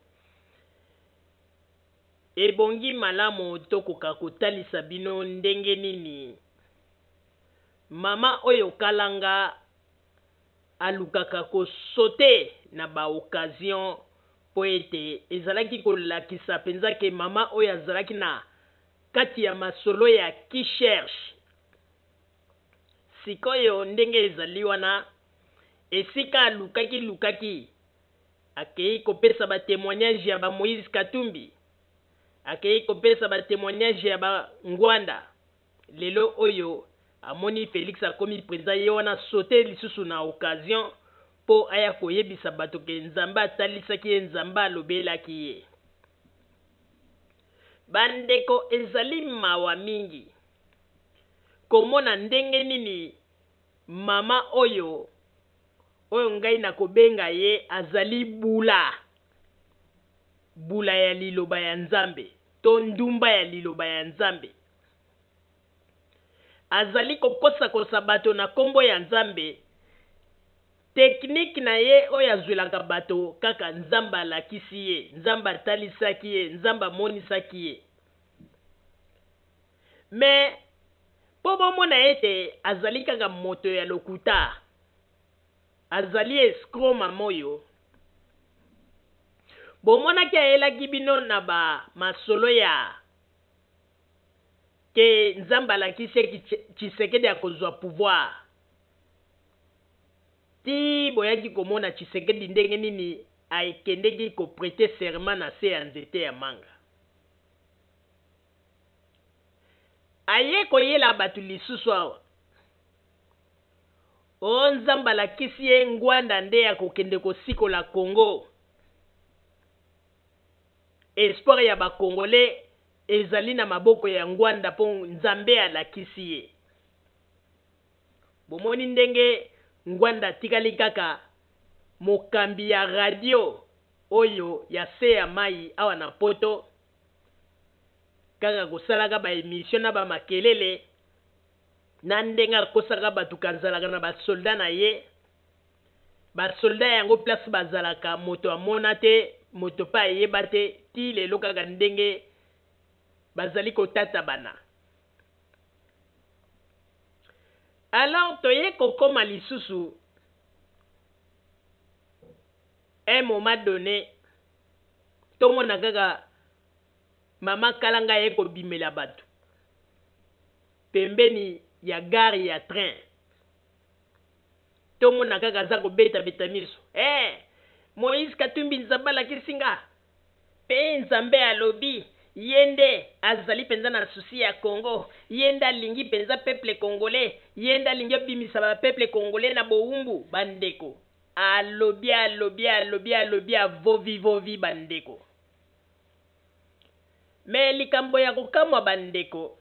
ebongi malamu tokoka kotalisa bino ndenge nini mama oyo kalanga alukaka ko sauter na ba occasion mpo ete ezalaki kolakisa mpenza ke mama oyo azalaki na kati ya masolo ya qui cherche. Sikoyo ndenge ezali wana, esika alukaki lukaki, akei kopesa ba temoignages ya ba Moïse Katumbi, akei kopesa ba temoignages ya ba Ngwanda. Lelo oyo amoni Felix akomi president ye wana saute lisusu na occasion po aya koyebisa bato ke Nzambe atalisaki ye Nzambe alobelaki ye. Ba ndeko ezali mawa mingi komona ndenge nini mama oyo oyo ngai nakobenga ye azali bula bula ya liloba ya Nzambe to ndumba ya liloba ya Nzambe. Azali kokosakosa bato na nkombo ya Nzambe. Teknike na ye oyo azwelaka bato kaka Nzambe alakisi ye, Nzambe atalisaki ye, Nzambe amonisaki ye. Me mpo bomona ete azali kaka moto ya lokuta, azali escroc mama oyo. Bomonaki ayelaki bino na ba masolo ya ke Nzambe alakisi ye Tshisekedi akozwa pouvoir. Ti boyaki komona Tshisekedi ndenge nini akendeki ko preter serment na se ya nzete ya manga. Aye koyela batu lisusu awa. Oh Nzambe alakisi ye Ngwanda nde akokende kosikola Congo. Espoir ya ba Congolais ezali na maboko ya Ngwanda po Nzambe alakisi ye. Bomoni ndenge Ngwanda atikali kaka mokambi ya radio oyo ya se ya mayi awa na poto, kaka kosalaka ba emissions na ba makelele na ndenge akosaka batu kazalaka na ba soldats na ye. Ba soldats yango place bazalaka moto amona te, moto pe ayeba te ti lelo kaka ndenge bazali kotatabana. Alors toye kokoma lisusu un moment donne tomona kaka mama Kalanga aye kobimela batu pembeni ya gare ya train. Tomona kaka aza kobeta beta miso eh Moïse Katumbi Nzambe alakisi nga pe Nzambe alobi ye nde azali penza na souci ya Congo ye nde alingi penza peuple congolais ye nde alingi abimisa ba peuple congolais na bowumbu ba ndeko alobi alobi alobi alobi avovi vovi ba ndeko mais likambo ya kokamwa ba ndeko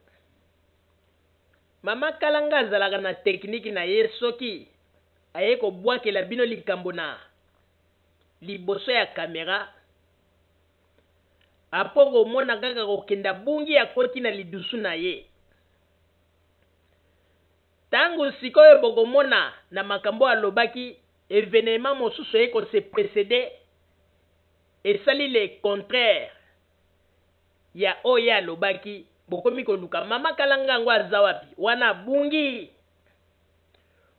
Mama kalanga azalaka na technique na ye soki aye kobuakela bino likambo na liboso ya camera apo komona kaka kokende abungi akoti na lidusu na ye tango sikoyo bokomona na makambo alobaki evenement mosusu eye ko se preceder esali le contraire ya oyo ye alobaki bokomi koluka mama kalanga yango aza wapi wana abungi?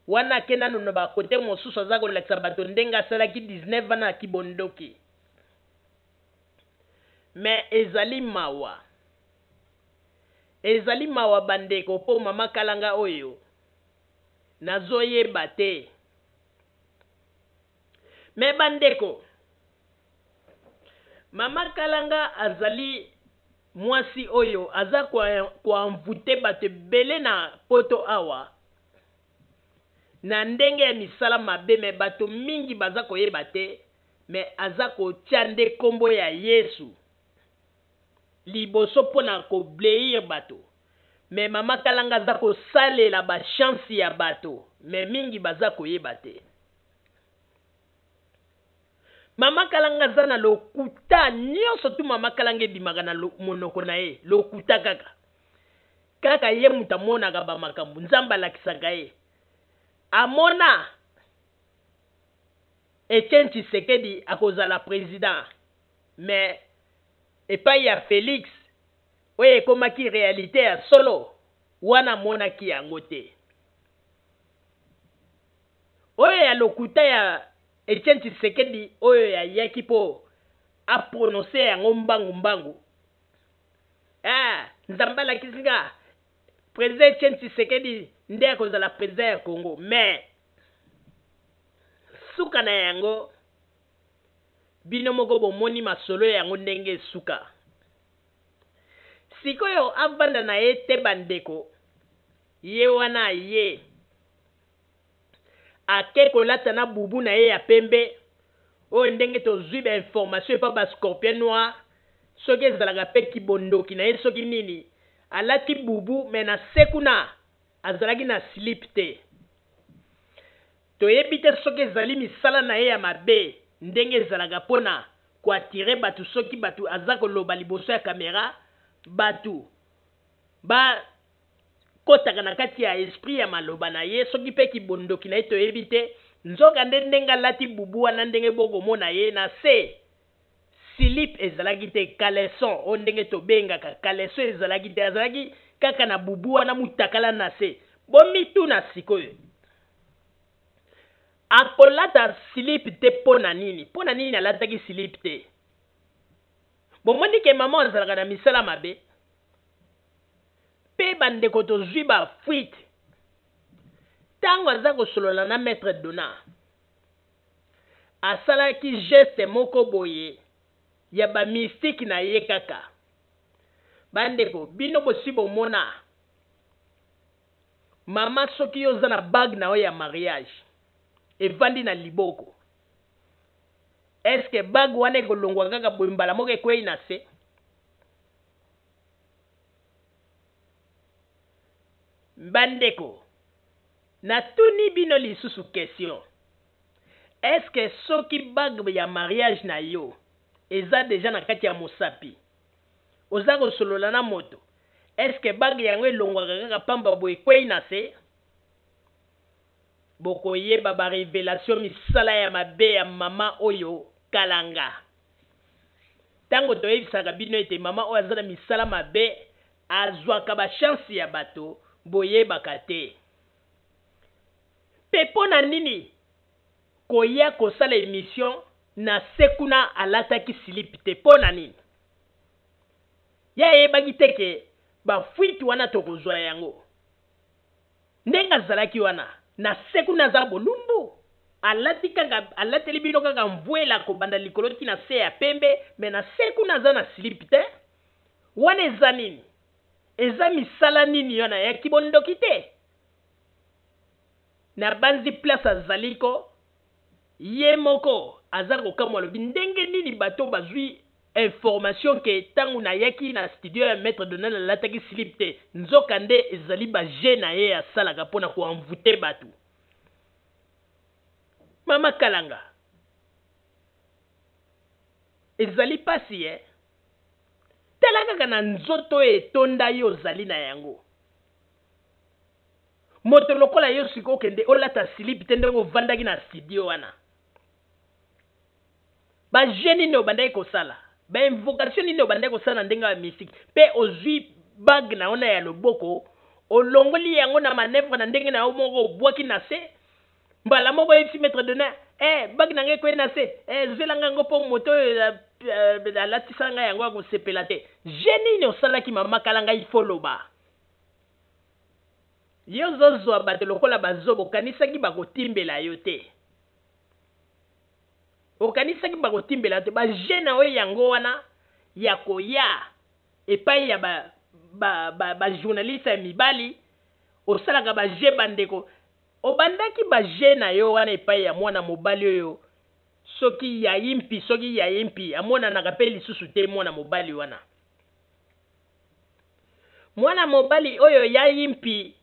Wana ake nanu na ba cote mosusu aza kolakisa bato ndenge asalaki 19 ans na kibondoki. Mais ezali mawa. Ezali mawa bandeko mpo mama Kalanga oyo nazoyeba te. Mais bandeko, mama Kalanga azali mwasi oyo aza ko envouter bato ebele na poto awa na ndenge ya misala mabe mais bato mingi baza koyeba te mais aza kotia nde kombo ya Yesu liboso pona ko bleir bato mais mama Kalanga aza kosalela ba chance ya bato mais mingi baza koyeba te. Mama Kalanga aza na lokuta nionso tu mama Kalanga ebimaka na monoko na ye lokuta kaka kaka ye moto amonaka ba makambo Nzambe alakisaka ye amona Etienne Tshisekedi akozala president mais epai ya Felix oyo ekomaki realite ya solo wana amonaki yango te. Oyo ya lokuta ya Etienne Tshisekedi oyo ayaki po a prononcer yango mbangu mbangu. Ah, Nzambe alakisi nga president Etienne Tshisekedi nde akozala president ya Congo mais suka na yango bino moko bomoni masolo yango ndenge esuka. Sikoyo avanda na ye te bandeko, ye wana aye ake kolata na bubu na ye ya pembe oyo ndenge tozui ba information epa ba scorpion noir soki ezalaka pe kibondoki na ye soki nini alati bubu mais na se kuna azalaki na slip te toyebi te soki ezali misala na ye ya mabe ndenge ezalaka pona ko attirer batu soki batu aza koloba liboso ya camera batu ba kotaka na kati ya esprit ya maloba na ye soki pe kibondoki na ye toyebi te nzoka nde ndenge alati bubu wana ndenge boko mona ye na se silip ezalaki te caleçon oyo ndenge tobengaka caleçon ezalaki te azalaki kaka na bubu wana mutakala na se bomituna sikoyo akolata silip te mpo na nini mpo na nini alataki silip te bomoni ke mama azalaka na misala mabe Pe ba ndeko tozui ba fuite tango aza kosolola na maitre Dona asalaki geste moko boye ya ba mystique na ye kaka ba ndeko bino bosi bomona mama soki yo oza na bague na yo ya mariage evandi na liboko est ce que bague wana ekolongwa kaka boye mbala moko ekweyi na se? Bandeko, natuni bino lisusu question, est ce que soki bague ya mariage na yo eza dejà na kati ya mosapi, oza kosolola na moto, est ce que bague yango elongwaka kaka pamba boye ekweyi na se? Bokoyeba ba revelation misala ya mabe ya mama oyo Kalanga. Tango toyebisaka bino ete mama oyo aza na misala mabe azwaka ba chance ya bato boyebaka te. Pe pona nini koya kosala emission na se kuna alataki slip te pona nini? Ye ayebaki te ke ba fuite wana tokozwa yango. Ndenge azalaki wana na se kuna aza bolumbu alati kaka alateli bino kaka mvuela kobanda likolo ti na se ya pembe mais na se kuna aza na slip te wana eza nini eza misala nini wana ya kibondoki te na banzi place azali ko ye moko aza kokamwa alobi ndenge nini bato bazui information ke tangu nayaki na studio ya maitre Donald alataki slip te nzoka nde ezali ba jeux na ye asalaka pona ko envouter batu. Mama Kalanga ezali pasi eh tala kaka na nzoto oyo etonda yo ozali na yango moto lokola yo sikoyo okende olata slip te ndenge ovandaki na studio wana. Ba jeux nini obandaki kosala? Ba invocation nini obandaki kosala na ndenge ya mystique? Pe ozui bague na yo na ya loboko, olongoli yango na manoeuvre na ndenge na yo moko obwaki na se. Mbala moko oyebisi maître dona, eh, bague na ngai ekwei na se, eh, zwela ngai yango mpo moto oyo eh, alatisa ngai yango akosepela te. Je nini osalaki mama Kalanga, il faut loba. Yo ozozwa bato lokola bazoba, okanisaki bakotimbela yo te. Okanisaki bakotimbela yo te. Ba jeu na yo yango wana ya koya epai ya ba, ba, ba, ba journaliste ya mibali, osalaka ba jeu bandeko. Obandaki ba jeu na yo wana epai ya mwana mobali oyo soki yayimpi soki yayimpi amonanaka pe lisusu te mwana mobali wana. Mwana mobali oyo yayimpi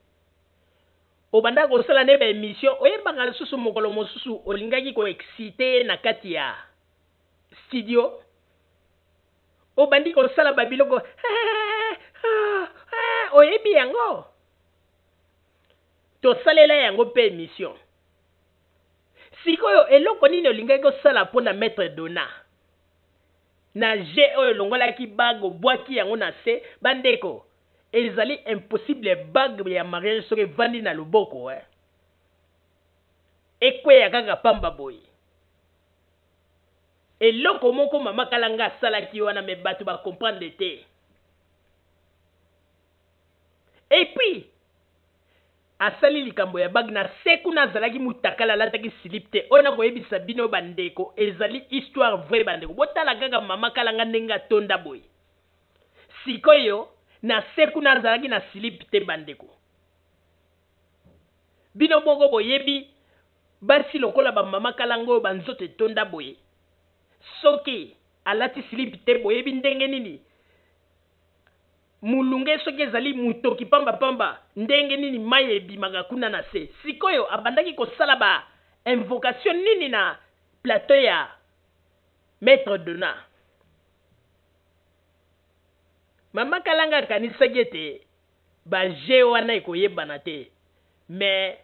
obandaka kosala ne ba emission oyebaka lisusu mokolo mosusu olingaki ko excite ye na kati ya studio obandi kosala ba biloko oyebi yango Tosalela yango pe emission. Sikoyo eloko nini olingaki osala pona maitre Dona? Na jeu oyo olongolaki bague obuaki yango na se, ba ndeko ezali impossible bague ya mariage soki evandi na loboko eh ekweya kaka pamba boye. Eloko moko mama kalanga asalaki wana mais batu ba comprendre te. Et puis asali likambo ya bague na se kuna azalaki mutakala alataki silip te oyo nakoyebisa bino ba ndeko ezali histoire vrai ba ndeko botala kaka mama kalanga ndenge atonda boye sikoyo na se kuna azalaki na silip te ba ndeko bino moko boyebi basi lokola ba mama kalanga oyo ba nzoto etonda boye soki alati silip te boyebi ndenge nini Mulunge soki ezali mutoki pamba pamba ndenge nini mayi ebimaka kuna na se? Sikoyo abandaki kosala ba invocation nini na plateau ya maitre Dona? Mama Kalanga akanisaki ete ba jeux wana ekoyebana te mais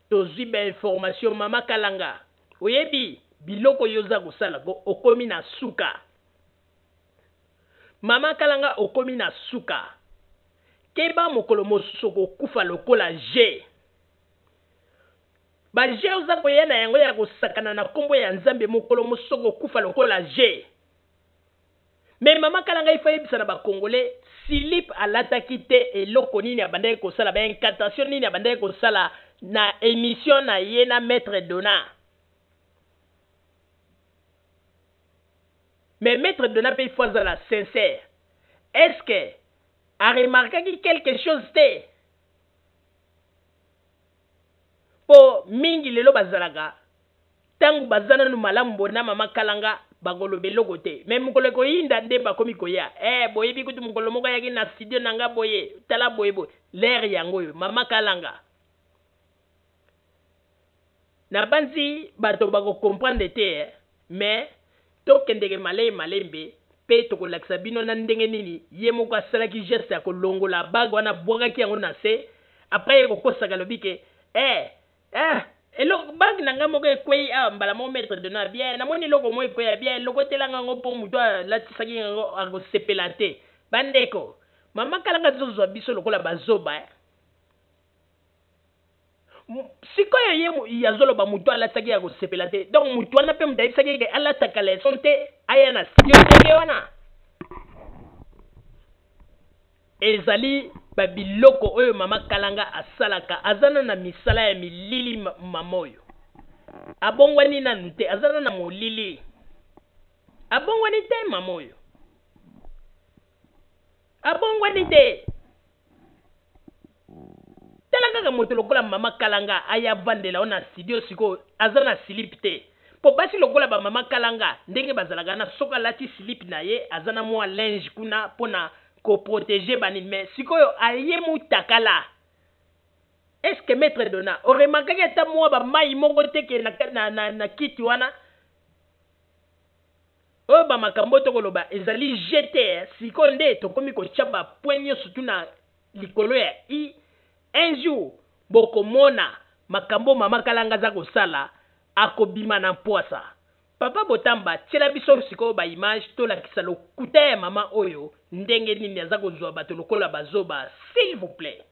tozui ba information mama Kalanga oyebi biloko yo oza kosala ko okomi na suka. Maman kalanga okomi na suka keba mokolo mosusu okokufa lokola je ba je oza koya na yango ya kosakana na kombo ya nzambe mokolo mosusu okokufa lokola je mais maman kalanga il faut ayebisa na ba congolais silip alataki te eloko nini abandaki kosala ba incantation nini abandaki kosala na emission na ye na maitre dona Mais maitre Dona pe il faut azala sincère. Est-ce que a remarquaki quelque chose te? Po mingi lelo bazalaka tangu baza nanu malamu bo na mama kalanga bakoloba eloko te mais mokolo ekoyinda nde bakomi koya eh boyebi kutu mokolo moko ayaki na studio na nga boye tala boye boye l'heure yango oyo mama kalanga Nabanzi bato bako comprendre te eh, mais tokendeke maleye malembe pe tokolakisa bino na ndenge nini ye moko asalaki geste ya kolongola bague wana abuakaki yango na se après aye kokosaka alobi ke eh eh eloko bague na ngai moko ekweyi awa mbala moko maitre dona bien namoni eloko moko ekweya bien lokotela ngai yango po moto alatisaki ngai yango akosepela te bandeko mama kalanga azozwa biso lokola bazoba eh. Sikoyo ye azoloba mutu alatisaki ya kosepela te donc mutu wana pe mutu ayebisaki ye ke alata caleçon te aya na studio ndenge wana ezali ba biloko oyo mama kalanga asalaka aza na na misala ya milili mama oyo abongwani nanu te aza na na molili abongwani te mama oyo abongwani te Tala kaka moto lokola mama kalanga aya vandela yo na studio sikoyo aza na slip te po basi lokola ba mama kalanga ndenge bazalaka na soki alati slip na ye aza na mua linge kuna pona ko proteger ba nini mais sikoyo aye mutakala est ce que maitre dona o remarkaki ata mua ba mayi moko te ke na, na, na, na kiti wana oyo ba makambo oyo tokoloba ezali jeu te eh. Sikoyo nde tokomi kotia ba point nyonso tu na likolo ya i un jour bokomona makambo mama kalanga aza kosala akobima na mpwasa papa botamba tiela biso sikoyo ba image tolakisa lokuta ya mama oyo ndenge nini aza kozwa bato lokola bazoba s'il vous plaît.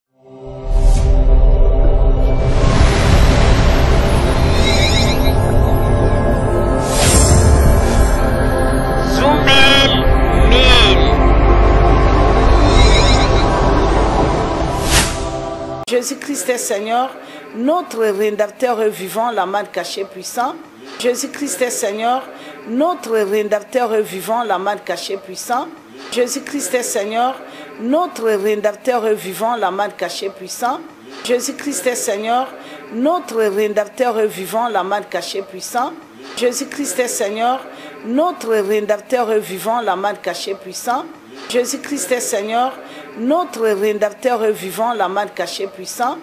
est Seigneur, notre Rédempteur est vivant, la manne cachée puissant. Jésus-Christ est Seigneur, notre Rédempteur est vivant, la manne cachée puissant. Jésus-Christ est Seigneur, notre Rédempteur est vivant, la manne cachée puissant. Jésus-Christ est Seigneur, notre Rédempteur est vivant, la manne cachée puissant. Jésus-Christ est Seigneur, notre Rédempteur est vivant, la manne cachée puissant. Jésus-Christ est Seigneur, notre Rédempteur est vivant, la manne cachée puissant.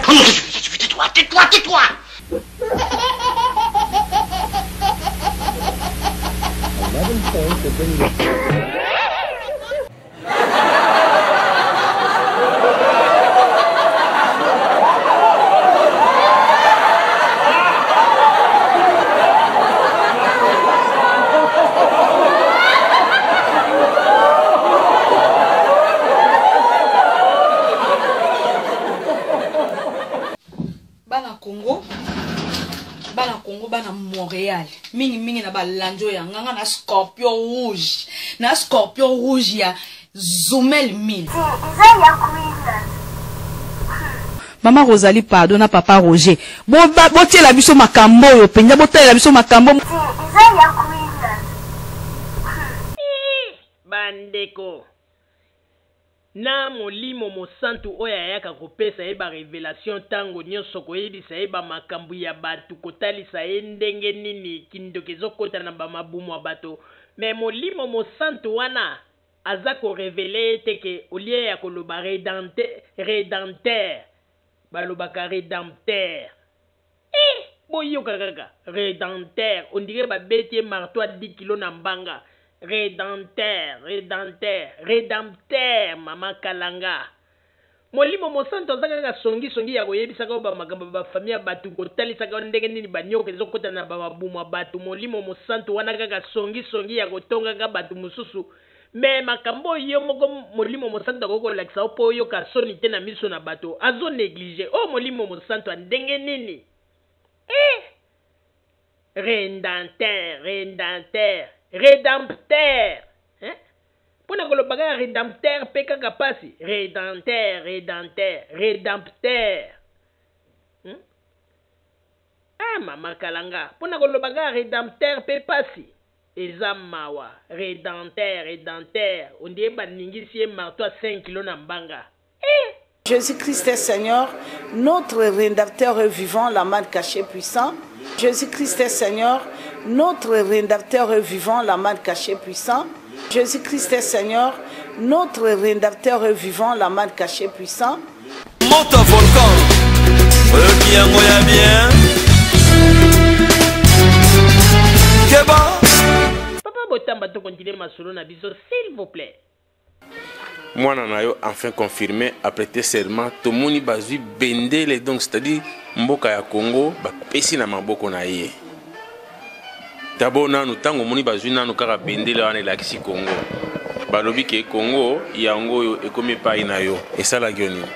Tais-toi, tais-toi, tais-toi. Bana Congo, bana Congo, bana Montréal, mingi mingi na balandi oyo ya nga, nga na scorpion rouge, na scorpion rouge ya Zumel 1000. Mama Rosalie pardon na papa Roger botiela biso makambo oyo mpenza, botalela biso makambo. Bandeko, Na Molimo Mosantu oyo ayaka kopesa ye ba revelation tango nionso, koyebisa ye ba makambu ya batu, kotalisa ye ndenge nini kindoki ezokota na ba mabumu ya bato, mais Molimo Mosantu wana aza ko reveler ye te ke au lieu ya koloba redente, redenter, balobaka redempteur. Eh! Boyoka kaka redempteur, on dirait babeti ye marteau ya 10 kilos na mbanga. Redempteur, redempteur, redempteur, mama kalanga. Molimo Mosantu aza kaka songi songi ya koyebisaka yo ba makambo ya ba famille ya batu, kotalisaka yo ndenge nini ba nioka ezokota na ba mabumu ya batu. Molimo Mosantu wana kaka songi songi ya kotongaka batu mosusu. Mais makambo oyo yo moko Molimo Mosantu akoki kolakisa yo po oyoka soni te na miso na bato, azo negliger. Oyo Molimo Mosantu ya ndenge nini? Eh! Rendantin, rendanter, redempteur. Hein? Mpo na koloba kaka redempteur mpe kaka pasi. Redenteur, redenteur, redempteur. Hmm? Ah, mama kalanga, mpo na koloba kaka redempteur mpe pasi. Eza mawa. Redenteur, redenteur. On dirait baningisi ye marteau ya 5 kilos na mbanga. Eh! Jésus-Christ est Seigneur, notre Rédempteur est vivant, la manne cachée puissant. Jésus-Christ est Seigneur, notre Rédempteur est vivant, la manne cachée puissant. Jésus-Christ est Seigneur, notre Rédempteur est vivant, la manne cachée puissant. Moto volcan, oyoki yango ya bien. Keba. Papa Botamba, to continuer masolo na biso, s'il vous plaît. Mwana na yo enfin confirmé a prêter serment, tomoni bazwi bendele, donc c'est-à-dire mboka ya Congo bapesi na maboko na ye. D'abord nanu ntango omoni bazwi nanu kaka bendele wana elakisi Congo, balobi ke Congo yango oyo ekomi epai na yo, esalaki yo nini?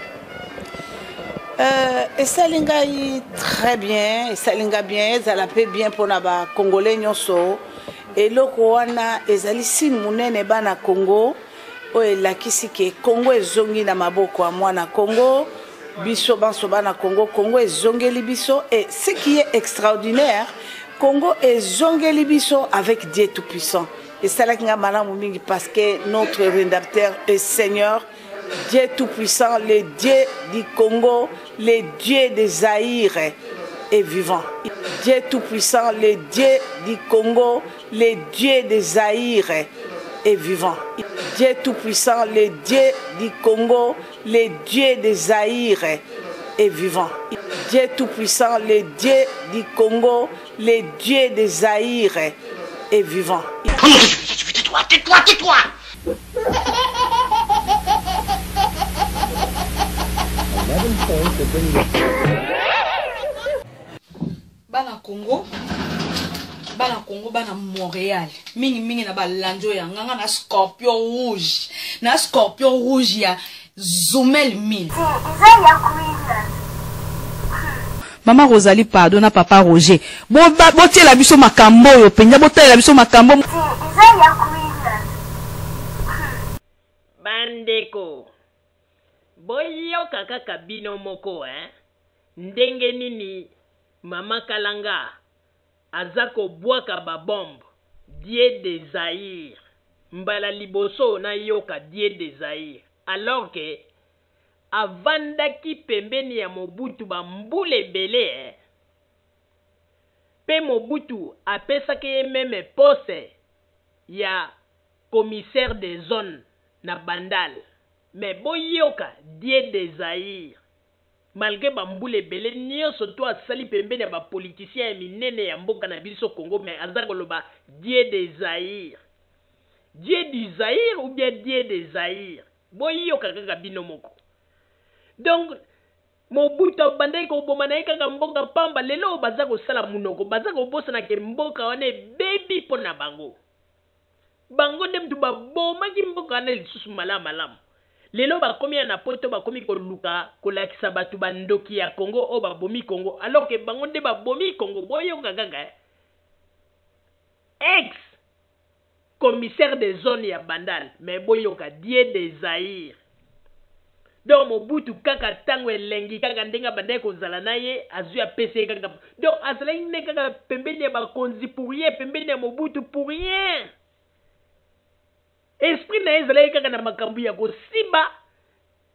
Esali ngai très bien, esali ngai bien, ezala mpe bien mpona ba Congolais nyonso. Eloko wana ezali signe monene bana Congo oyo elakisi ke Congo ezongi na maboko ya mwana Congo, biso banso bana Congo, Congo ezongeli biso. Et ce qui est extraordinaire, Congo ezongeli biso avec Dieu Tout-Puissant. Esalaki nga malamu mingi parce que notre Rédempteur et Seigneur Dieu Tout-Puissant, le Dieu du Congo, le Dieu de Zaïre est vivant. Dieu Tout-Puissant, le Dieu du Congo, le Dieu de Zaïre est vivant. Dieu Tout-Puissant, le Dieu du Congo, le Dieu de Zaïre est vivant. Dieu Tout-Puissant, le Dieu du Congo, le Dieu de Zaïre est vivant. Tais-toi, tais-toi, tais-toi. Bana Congo, bana Congo, bana Montréal, mingi mingi na balandi oyo ya nga, nga na scorpion rouge, na scorpion rouge ya Zumel 1000. Mama Rosalie pardon na papa Roger, botiela biso makambo oyo mpenza, botalela biso makambo. Bandeko, boyoka kaka bino moko hein. Ndenge nini mama Kalanga aza kobwaka ba bombe Dieu de Zaïre mbala liboso nayoka Dieu de Zaïre alors que avandaki pembeni ya Mobutu ba mbula ebele eh pe Mobutu apesaki ye meme poste ya commissaire de zone na Bandal mais boyoka Dieu de Zaïre Malgre ba mbula ebele nionso to asali pembeni ya ba politiciens ya minene ya mboka na biso Congo mais aza koloba Dieu de Zaïre. Dieu du Zaïre ou bien Dieu de Zaïre? Boyoka kaka bino moko. Donc Mobutu abandaki koboma na ye kaka mboka pamba, lelo oyo baza kosala munoko, baza kobosana ke mboka wana ebebi mpo na bango. Bango nde mutu babomaki mboka wana lisusu malamu malamu. Lelo bakomi ya na poto bakomi koluka kolakisa batu ba ndoki ya Congo oyo babomi Congo alors que bango nde babomi Congo. Boyoka kaka eh. Ex commissaire de zone ya Bandal mais boyoka Dieu de Zaïre. Donc Mobutu kaka tango elengi kaka ndenge abandaki kozala na ye azui apesi ye kaka donc azalaki nde kaka pembeni ya bakonzi pour rien pembeni ya Mobutu pour rien. Esprit na ye ezalaki kaka na makambo ya kosiba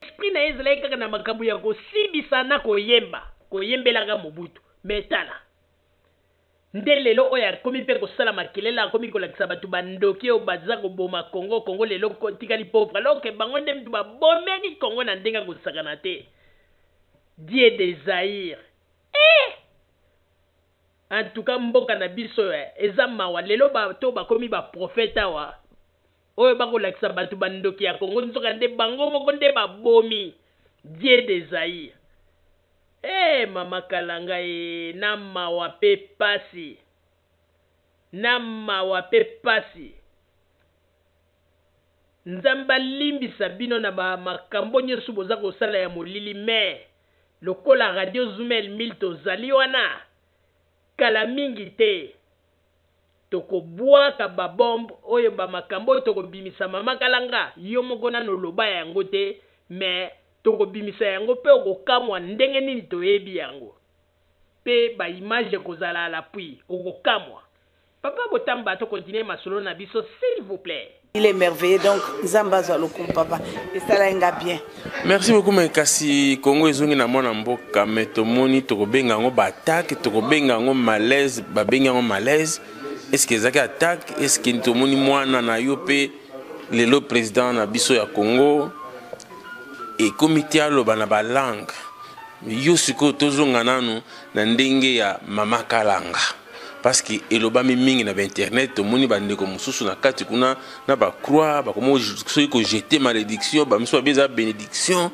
esprit na ye ezalaki kaka na makambo ya kosibisa na koyemba koyembelaka Mobutu mais tala Nde lelo oyo akomi pe kosala makelele akomi kolakisa batu ba ndoki oyo baza koboma Congo, Congo lelo etikali pauvre alors que bango nde mutu babomaki Congo na ndenge ya kosakana te. Dieu de Zaïre eh! En tout cas mboka na biso eh, eza mawa lelo bato bakomi ba prophète awa oyo bakolakisa bato ba ndoki ya Congo nzoka nde bango moko nde babomi. Dieu de Zaïre. Eh mama kalanga ee na mawa pe pasi na mawa pe pasi nzambe alimbisa bino na ba makambo nioso boza kosala ya molili mais lokola radio zumel 1000 tozali wana kala mingi te tokobwaka ba bombe oyo ba makambo oyo tokobimisa mama kalanga yo moko nanu oloba yango te mais tokobimisa yango pe okokamwa ndenge nini toyebi yango pe ba image ekozala à l'appui okokamwa papa botamba to continuer masolo na biso s'il vous plait. Il est merveilleux donc Nzambe azwa lokumu papa esalaki nga bien. Merci beaucoup mais kasi Congo ezongi na mwana mboka mais tomoni tokobenga yango ba attaque tokobenga yango malaise babengi yango malaise est ce que ezalaki attaque est ce que tomoni mwana na yo mpe lelo président na biso ya Congo ekomi te aloba na ba langue yo sikoyo tozonga nanu na ndenge ya mama kalanga parce que elobami mingi na bainternet tomoni bandeko mosusu na kati kuna na bacroix bakomi soki kojete malédiction bamisusu babi eza bénédiction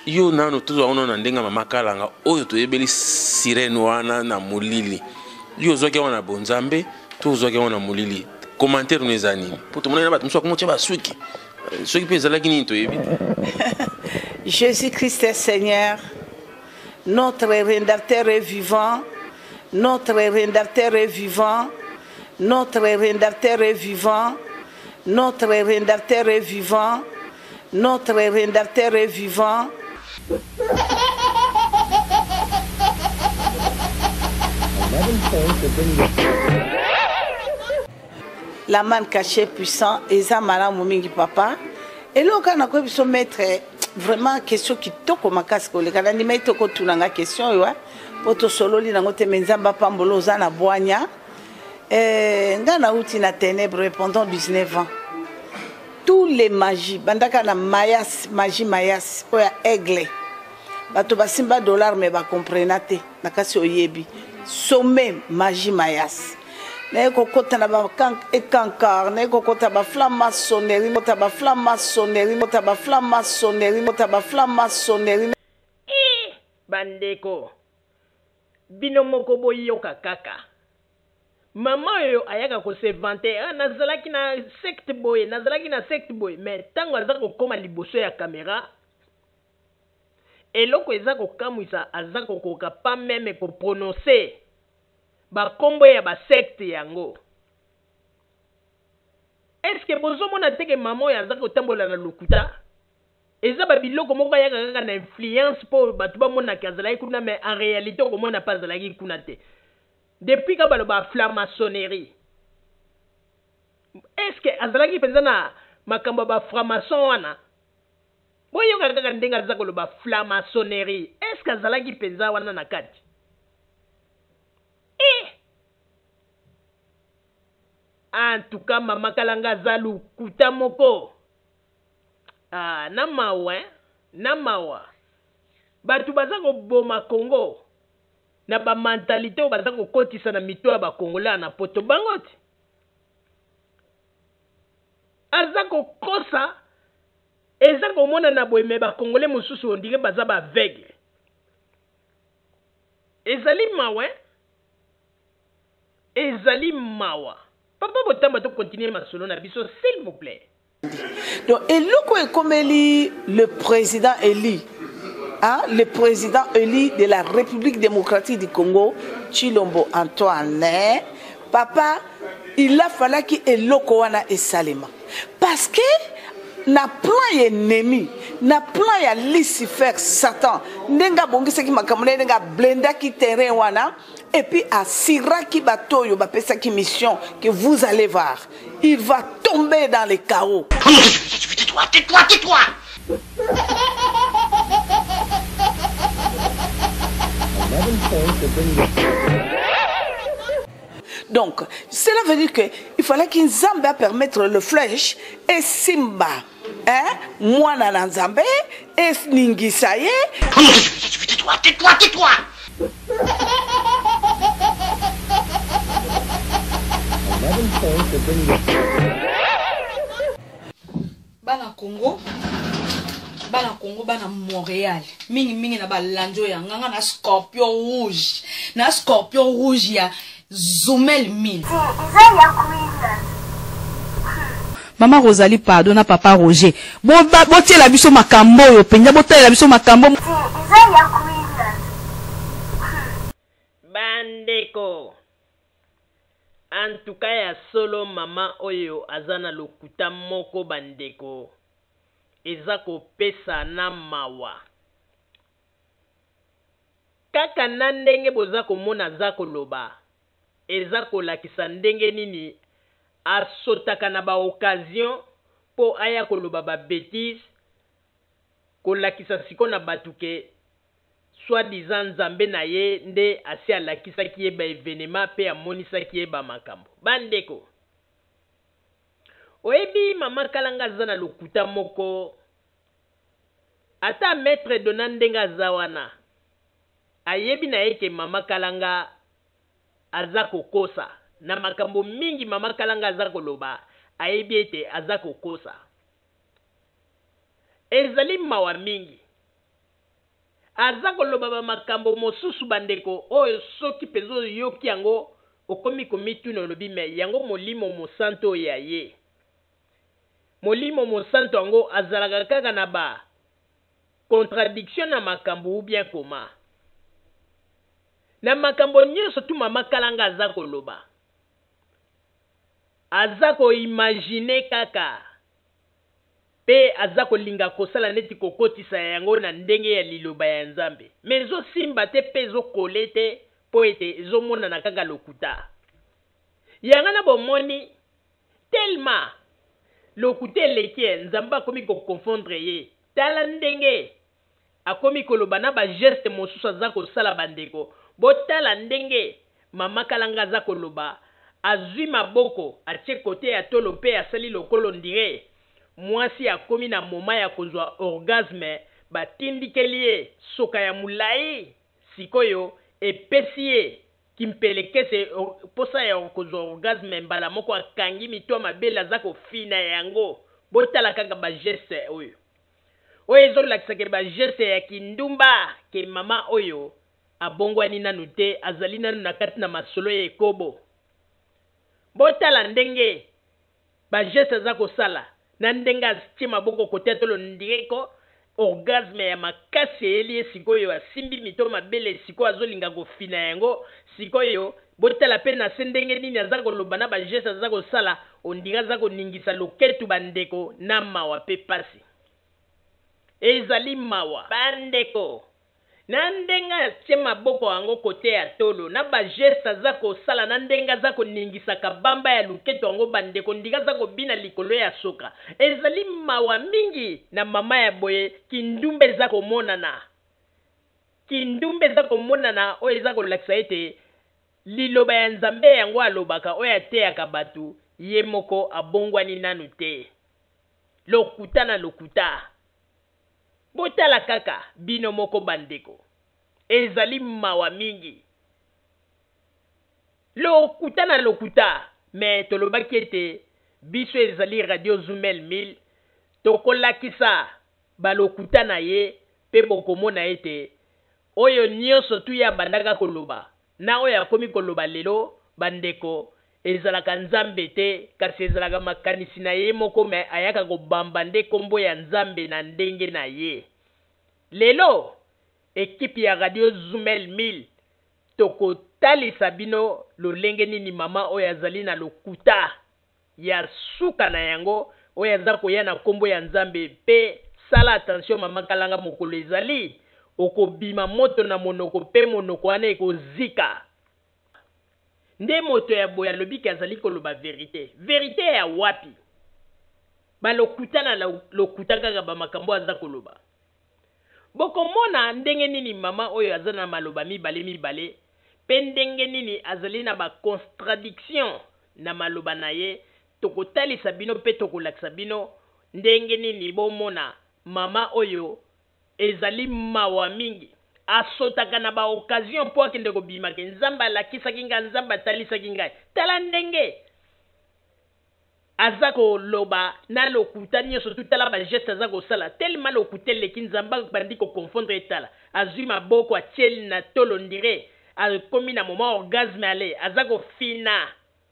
yo nano tozwa yango na ndenge ya mama kalanga oyo toyebeli sirene wana na molili yo ozwaki yango na bonzambe to ozwaki yango na molili commentaire no eza nini mpo tomonaki na bato mosusu bakomi otya basuki soki mpe ezalaki nini toyebi te jésus christ est seigneur notre rédempteur est vivant notre rédempteur est vivant notre rédempteur est vivant notre rédempteur est vivant notre rédempteur est vivant La manne cachée puissant eza malamu mingi papa eloko kaka nakoyi biso maître vraiment question kitoko makasi koleka nandimaki te okotuna nga question oyo mpo tosololi nango te me nzambe apambola oza na bwanya eh, nga nauti na ténèbre pendant 19 ans tous les magies bandaka na mayas magie mayas oyo ya aigle bato basimba dollar me bacomprena te na kasi oyebi sommet magie mayas naye kokota na baekankar naye kokota baflamasonnerie kota baflamasonnerie kota baflamasonnerie kota baflamasonnerie eh, bandeko bino moko boyoka kaka mama oyo ayaka ko se vanter ah, nazalaki na secte boye nazalaki na secte boye mais ntango aza kokoma liboso ya kamera Eloko eza kokamwisa aza kokoka pas meme ko prononcer ba kombo ya ba sectes yango. Est ce que bozomona te ke mama oyo aza kotambola na lokuta? Eza ba biloko moko ayaka kaka na influence po batu bamona ke azalaki kuna mais en realite okomona pe azalaki kuna te. Depuis ka baloba flamaçonnerie est ce que azalaki penza na makambo ya ba franc-maçon wana? Boyoka kaka ndenge aza koloba flamaçonnerie est ce que azalaki penza wana na kati? Eh! En tout cas mama kalanga aza lokuta moko. Ah, na mawa hein? Na mawa. Bato baza koboma Congo na ba mentalite oyo baza kokotisa na mito ya ba Congolais na poto bango te. Aza kokosa eza komonana boye me ba Congolais mosusu on dirait baza ba aveugle. Ezali mawa hein? Ezali mawa. Papa Botamba to continuer masolo na biso s'il vous plait. Donc eloko ekomeli le président élu hein, le président élu de la République démocratique du Congo Tshilombo Antoine hein, papa il a falaki eloko wana esalema parce que na plan ya ennemi na plan ya lucifer satan ndenge abongisaki makambo na ye ndenge ablendaki terrain wana et puis asiraki bato oyo bapesaki mission que vous allez voir il va tomber dans les chaos. Tais-toi, tais-toi, tais-toi. Donc, cela veut dire que il fallait qu'Nzambe a permettre le flèche et Simba, hein, mwana na Nzambe, et ningisa ye. Tais-toi, tais-toi, tais-toi. Bana Congo, bana Congo, bana Montréal, mingi mingi na balandi oyo ya nganga na scorpion rouge, na scorpion rouge ya Zumel 1000. Mama Rosalie pardon na papa Roger botiela biso makambo oyo mpenza botalela biso makambo. Bandeko en tout cas ya solo maman oyo aza na lokuta moko bandeko eza kopesa na mawa kaka na ndenge boza komona aza koloba eza kolakisa ndenge nini asotaka na ba occasion po aya koloba ba betise kolakisa siko na batu ke soit disant nzambe na ye nde asi alakisaki ye ba evenement pe amonisaki ye ba makambo. Ba ndeko oyebi mama kalanga aza na lokuta moko ata maitre dona ndenge aza wana ayebi na ye ke mama kalanga aza kokosa na makambo mingi mama kalanga aza koloba ayebi ete aza kokosa ezali mawa mingi aza koloba ba makambo mosusu bandeko oyo soki mpenza oyoki yango okomi komituna olobi me yango molimo mosantu oyo ya ye molimo mosantu yango azalaka kaka na ba contradiction na makambo ou bien koma na makambo nyonso tu mama kalanga aza koloba aza ko imagine kaka pe aza kolinga kosala neti kokotisa yango na ndenge ya liloba ya Nzambe mais ezosimba te pe ezo colle te po ete ezomonana kaka lokuta. Yanga na bomoni tellement lokuta eleki eh Nzambe akomi ko confondre ye tala ndenge akomi koloba na ba geste mosusu aza kosala ba ndeko botala ndenge mama kalanga aza koloba azui maboko atie cote ya tolo pe asali lokolo ndire muasi akomi na moment ya kozua orgasme batindikeli ye soka ya mulayi sikoyo epesi ye kimpelekese posa ya kozua orgasme mbala moko akangi mitua mabele aza kofina yango botala kaka ba geste oyo Oyo ezo lakisa ke ba geste ya kindumba ke mama oyo abongwani nanu te azali nanu na kati na masolo ya ekobo. Botala ndenge ba geste aza kosala na ndenge atie maboko kote ya tolo ndire ko orgasme ya makasi eyeli ye sikoyo asimbi mito mabele sikoyo azolinga kofina yango sikoyo botala pe na se ndenge nini aza koloba na ba geste aza kosala ondire aza koningisa loketu ba ndeko na mawa pe pasi. Ezali mawa. Bandeko, na ndenge atie maboko yango kote ya tolo, na ba gestes aza kosala, na ndenge aza koningisa kabamba ya luketo yango, bandeko, ndinga aza kobina likolo ya soka. Ezali mawa mingi na mama ya boye, kindumba eza komonana. Kindumba eza komonana oyo eza kolakisa ete liloba ya Nzambe yango alobaka, oyo ateyaka bato, ye moko abongwani nanu te. Lokuta na lokuta. Botala kaka bino moko bandeko. Ezali mawa mingi. Lokuta na lokuta. Mais tolobaki ete biso ezali Radio Zumel 1000 tokolakisa balokuta na ye pe bokomona ete oyo nioso tu ye abandaka koloba na oyo akomi koloba lelo ba ndeko ezalaka nzambe te kasi ezalaka makanisi na ye moko mais ayaka kobamba nde kombo ya nzambe na ndenge na ye lelo equipe ya radio zumel 1000 tokotalisa bino lolenge nini mama oyo azali na lokuta ya suka na yango oyo aza koya na kombo ya nzambe pe sala attention mama kalanga mokolo ezali okobima moto na monoko pe monoko wana ekozika nde moto ya boye alobi ke azali koloba verite verite ya wapi ba lokuta na lokuta kaka ba makambo aza koloba bokomona ndenge nini mama oyo aza na maloba mibale mibale pe ndenge nini azali na ba constradiction na maloba na ye, tokotalisa bino mpe tokolakisa bino ndenge nini bomona mama oyo ezali mawa mingi asotaka na ba occasion mpo akende kobima ke Nzambe alakisaki ngai, Nzambe atalisaki ngai. Tala ndenge aza koloba na lokuta nyonso tu, tala ba geste aza kosala tellement lokuta eleki Nzambe abandi ko confondre ye, tala azwi maboko atieli na tolo ndire akomi na moment orgasme ale aza kofina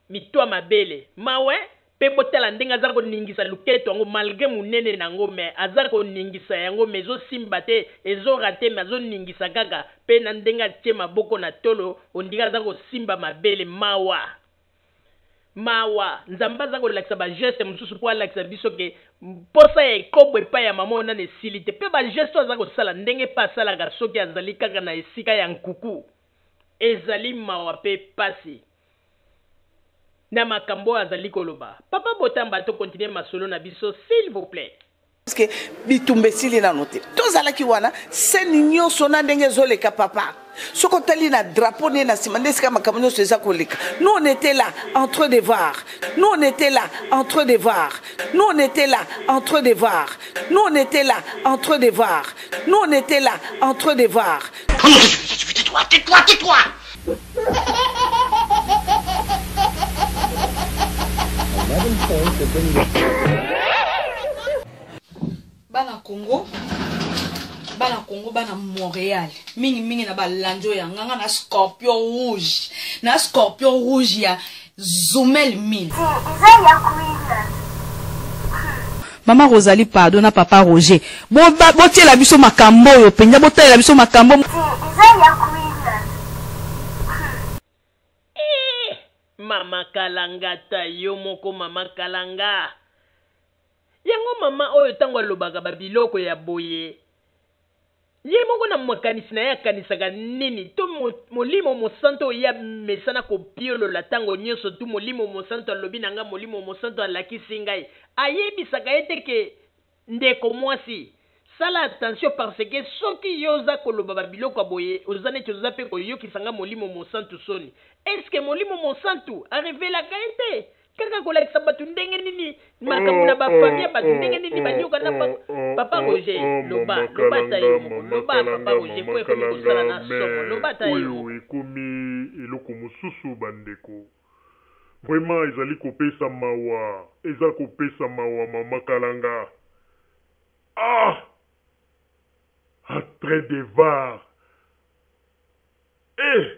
mitua mabele mawa hein pe botala ndenge aza koningisa luketo yango malgre munene nango mais aza koningisa yango mais ezo simba te ezo rate mais azo ningisa kaka pe na ndenge atie maboko na tolo ondire aza kosimba mabele mawa mawa nzambe aza kolakisa ba geste mosusu po alakisa biso ke mposa ya ekobo epai ya mama oyo nanu esili te pe ba geste oyo aza kosala ndenge pe asalaka soki azali kaka na esika ya nkuku ezali mawa pe pasi na makambo oyo azali koloba. Papa Botamba to continuer masolo na biso s'il vous plait. Parce que bitumba esili nano te tozalaki wana scène nyonso na ndenge ezoleka papa soki otali na drapeau ne na nsima nde esika makambo nyonso eza koleka nous on était là en train de voir nous on était là en train de voir nous on était là en train de voir nous on était là en train de voir nous on était là en train de voir Tais-toi, tais-toi, tais-toi Bana Congo, bana Congo, bana Montréal, mingi mingi na balandi oyo ya nga nga na scorpion rouge, na scorpion rouge ya Zumel 1000. Mama Rosalie pardon na papa Roger botiela biso makambo oyo mpenza botalela biso makambo. Eh mama kalanga ta yo moko mama kalanga yango mama oyo tango alobaka ba biloko ya boye Ye moko na makanisi na ye akanisaka nini? To Molimo Mosanto oyo ye amesana kopiolola ntango nyonso tu, Molimo Mosanto alobi na ngai, Molimo Mosanto alakisi ngai. Ayebisaka ye te ke, Ndeko mwasi, sala attention parce que soki yo oza koloba ba biloko ya boye, oza neti oza pe koyokisa ngai Molimo Mosantu soni. Est-ce que Molimo Mosantu a revelaka ye te? Kaka kolakisa bato ndenge nini makambo na ba famille ya bato ndenge nini banyoka na bango. Papa Roger loba loba ata yo moko loba papa Roger po ekomi kosala na somo loba ata yo moko. Oyo ekomi eloko mosusu ba ndeko. Vraiment ezali kopesa mawa eza kopesa mawa mama kalanga ah! A train de var eh!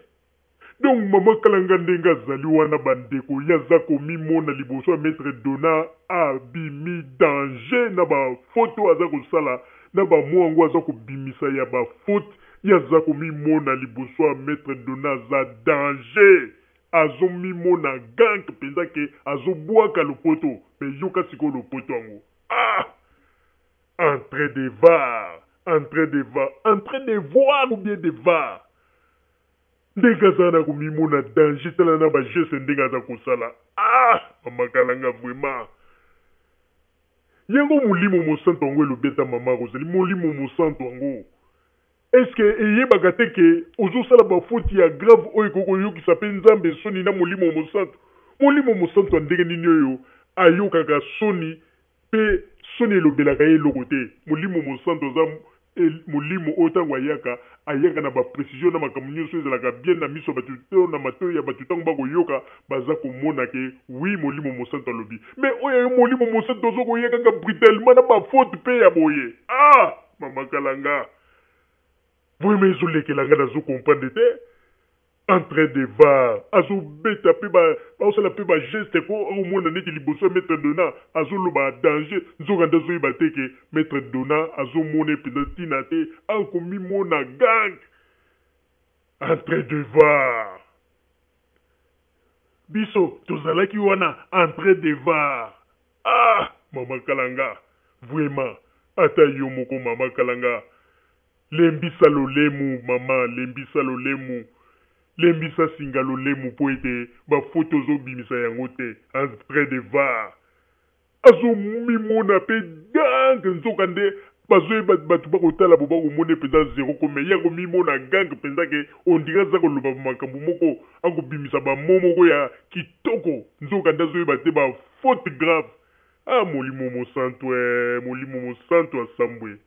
Donc maman kalanga ndenge azali wana ba ndeko ye aza komimona liboso ya maitre Dona abimi danger na ba faute oyo aza kosala na ba mots yango aza kobimisa ya ba faute ye aza komimona liboso ya maitre Dona aza danger azomimona gank penza ke azobwaka lopoto mais yoka sikoyo lopoto yango ah! En train de var, en train de var, en train de voir ou bien de var. Ndenge aza na komimona danger tala na ba geste ndenge aza kosala. Ah, mama kalanga vraiment. Yango molimo mosantu yango elobi ata mama Rosalie, molimo mosantu yango est ce que eyebaka te ke ozosala ba faute ya grave oyo ekoki koyokisa pe Nzambe soni na molimo mosantu? Molimo mosantu ya ndenge nini oyo ayokaka soni pe soni elobelaka ye eloko te? Molimo mosantu aza molimo oyo tango ayaka, ayaka na ba precision na makambo nioso ezalaka bien na miso ya batu to na matoyi ya batu tango bakoyoka baza komona ke oui molimo mosantu alobi. Mais oyo ya yo molimo mosantu azo koya kaka brutalement na ba faute pe ya boye ah! Mama kalanga vraiment ezo lekela nga nazo comprendre te en train de var azo beta pe ba baosala pe ba geste ko omona neti liboso ya maître Dona azo loba danger nzoka nde azo yeba te ke maître Dona azo mona ye penza tina te ako mimona gang en train de var biso tozalaki wana en train de var ah mama kalanga vraiment ata yo moko mama kalanga Lembisa lolemu mama lembisa lolemu lembisa singa lolemu po ete ba faute ozo bimisa yango te en train de var azo mimona pe gang nzoka nde bazo yeba batu bako tala bo bako mona ye penza zero ko mais ye ako mimona gang penza ke on dirait aza koloba makambu moko ako bimisa ba mots moko ya kitoko nzoka nde azo yeba te ba faute grave ah molimo mosantu eh molimo mosantu asambwe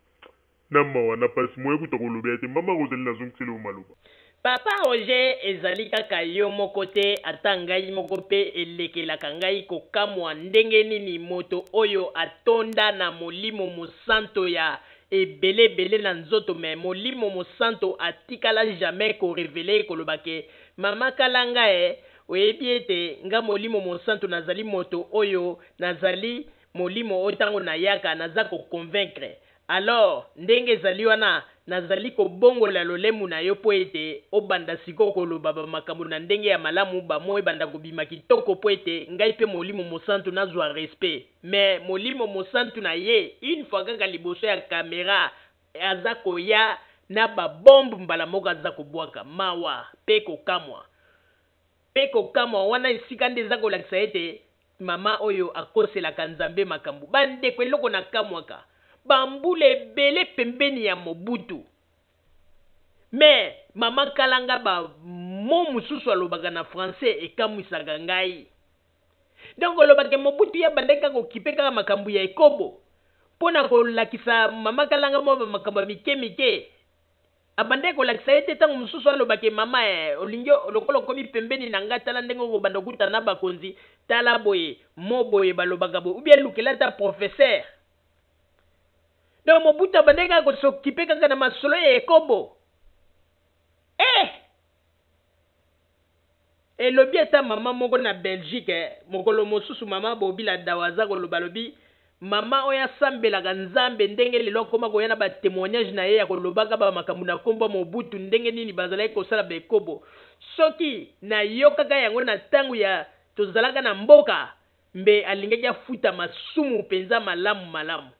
Na mawa na pasi moyen kutu ya kolobela te mama Rosalie nazongiseli yo maloba. Papa Roger ezali kaka yo moko te ata ngai moko pe elekelaka ngai kokamwa ndenge nini moto oyo atonda na molimo mosanto ya ebele ebele na nzoto mais molimo mosanto atikala jamais ko reveler koloba ke mama kalanga eh oyebi ete nga molimo mosanto nazali moto oyo nazali molimo oyo tango nayaka naza ko convaincre Alors, ndenge ezali wana, nazali kobongola lolemu na yo mpo ete obanda sikoyo koloba ba-makambo na ndenge ya malamu, ba-mots ebanda kobima kitoko mpo ete ngai mpe Molimo Mosantu nazua respect. Mais Molimo Mosantu na ye, une fois kaka liboso ya camera, aza koya na ba-bombes mbala moko aza kobwaka. Mawa mpe kokamwa. Mpe kokamwa, wana esika nde eza kolakisa ete Mama oyo akoselaka Nzambe makambo. Ba ndeko eloko na kamwaka ba mbula ebele pembeni ya Mobutu mais mama kalanga ba mots mususu alobaka na français ekamwisaka ngai. Donc oloba ke Mobutu ye abandaki kaka kokipe kaka makambo ya ekobo pona kolakisa mama kalanga mwa ba makambo ya mike mike. Abandaki kolakisa ye te tango mosusu aloba ke mama eh olingi lokola okomi pembeni na nga tala ndenge okobanda kokutana na bakonzi tala boye mot boye balobaka boye ou bien lukela ata professeur. Donc Mobutu abandaki kaka ko s'occuper kaka na masolo ya ekobo eh! Elobi ata mama moko na Belgique mokolo mosusu mama Bobila Dawa aza koloba alobi mama oyo asambelaka Nzambe ndenge lelo akoma koya na ba temoignages na ye ya kolobaka ba makambo na kombo ya Mobutu ndenge nini bazalaki kosala ba ekobo soki nayokaka yango na tango ya tozalaka na mboka mbe alingaki afuta masumu penza malamu malamu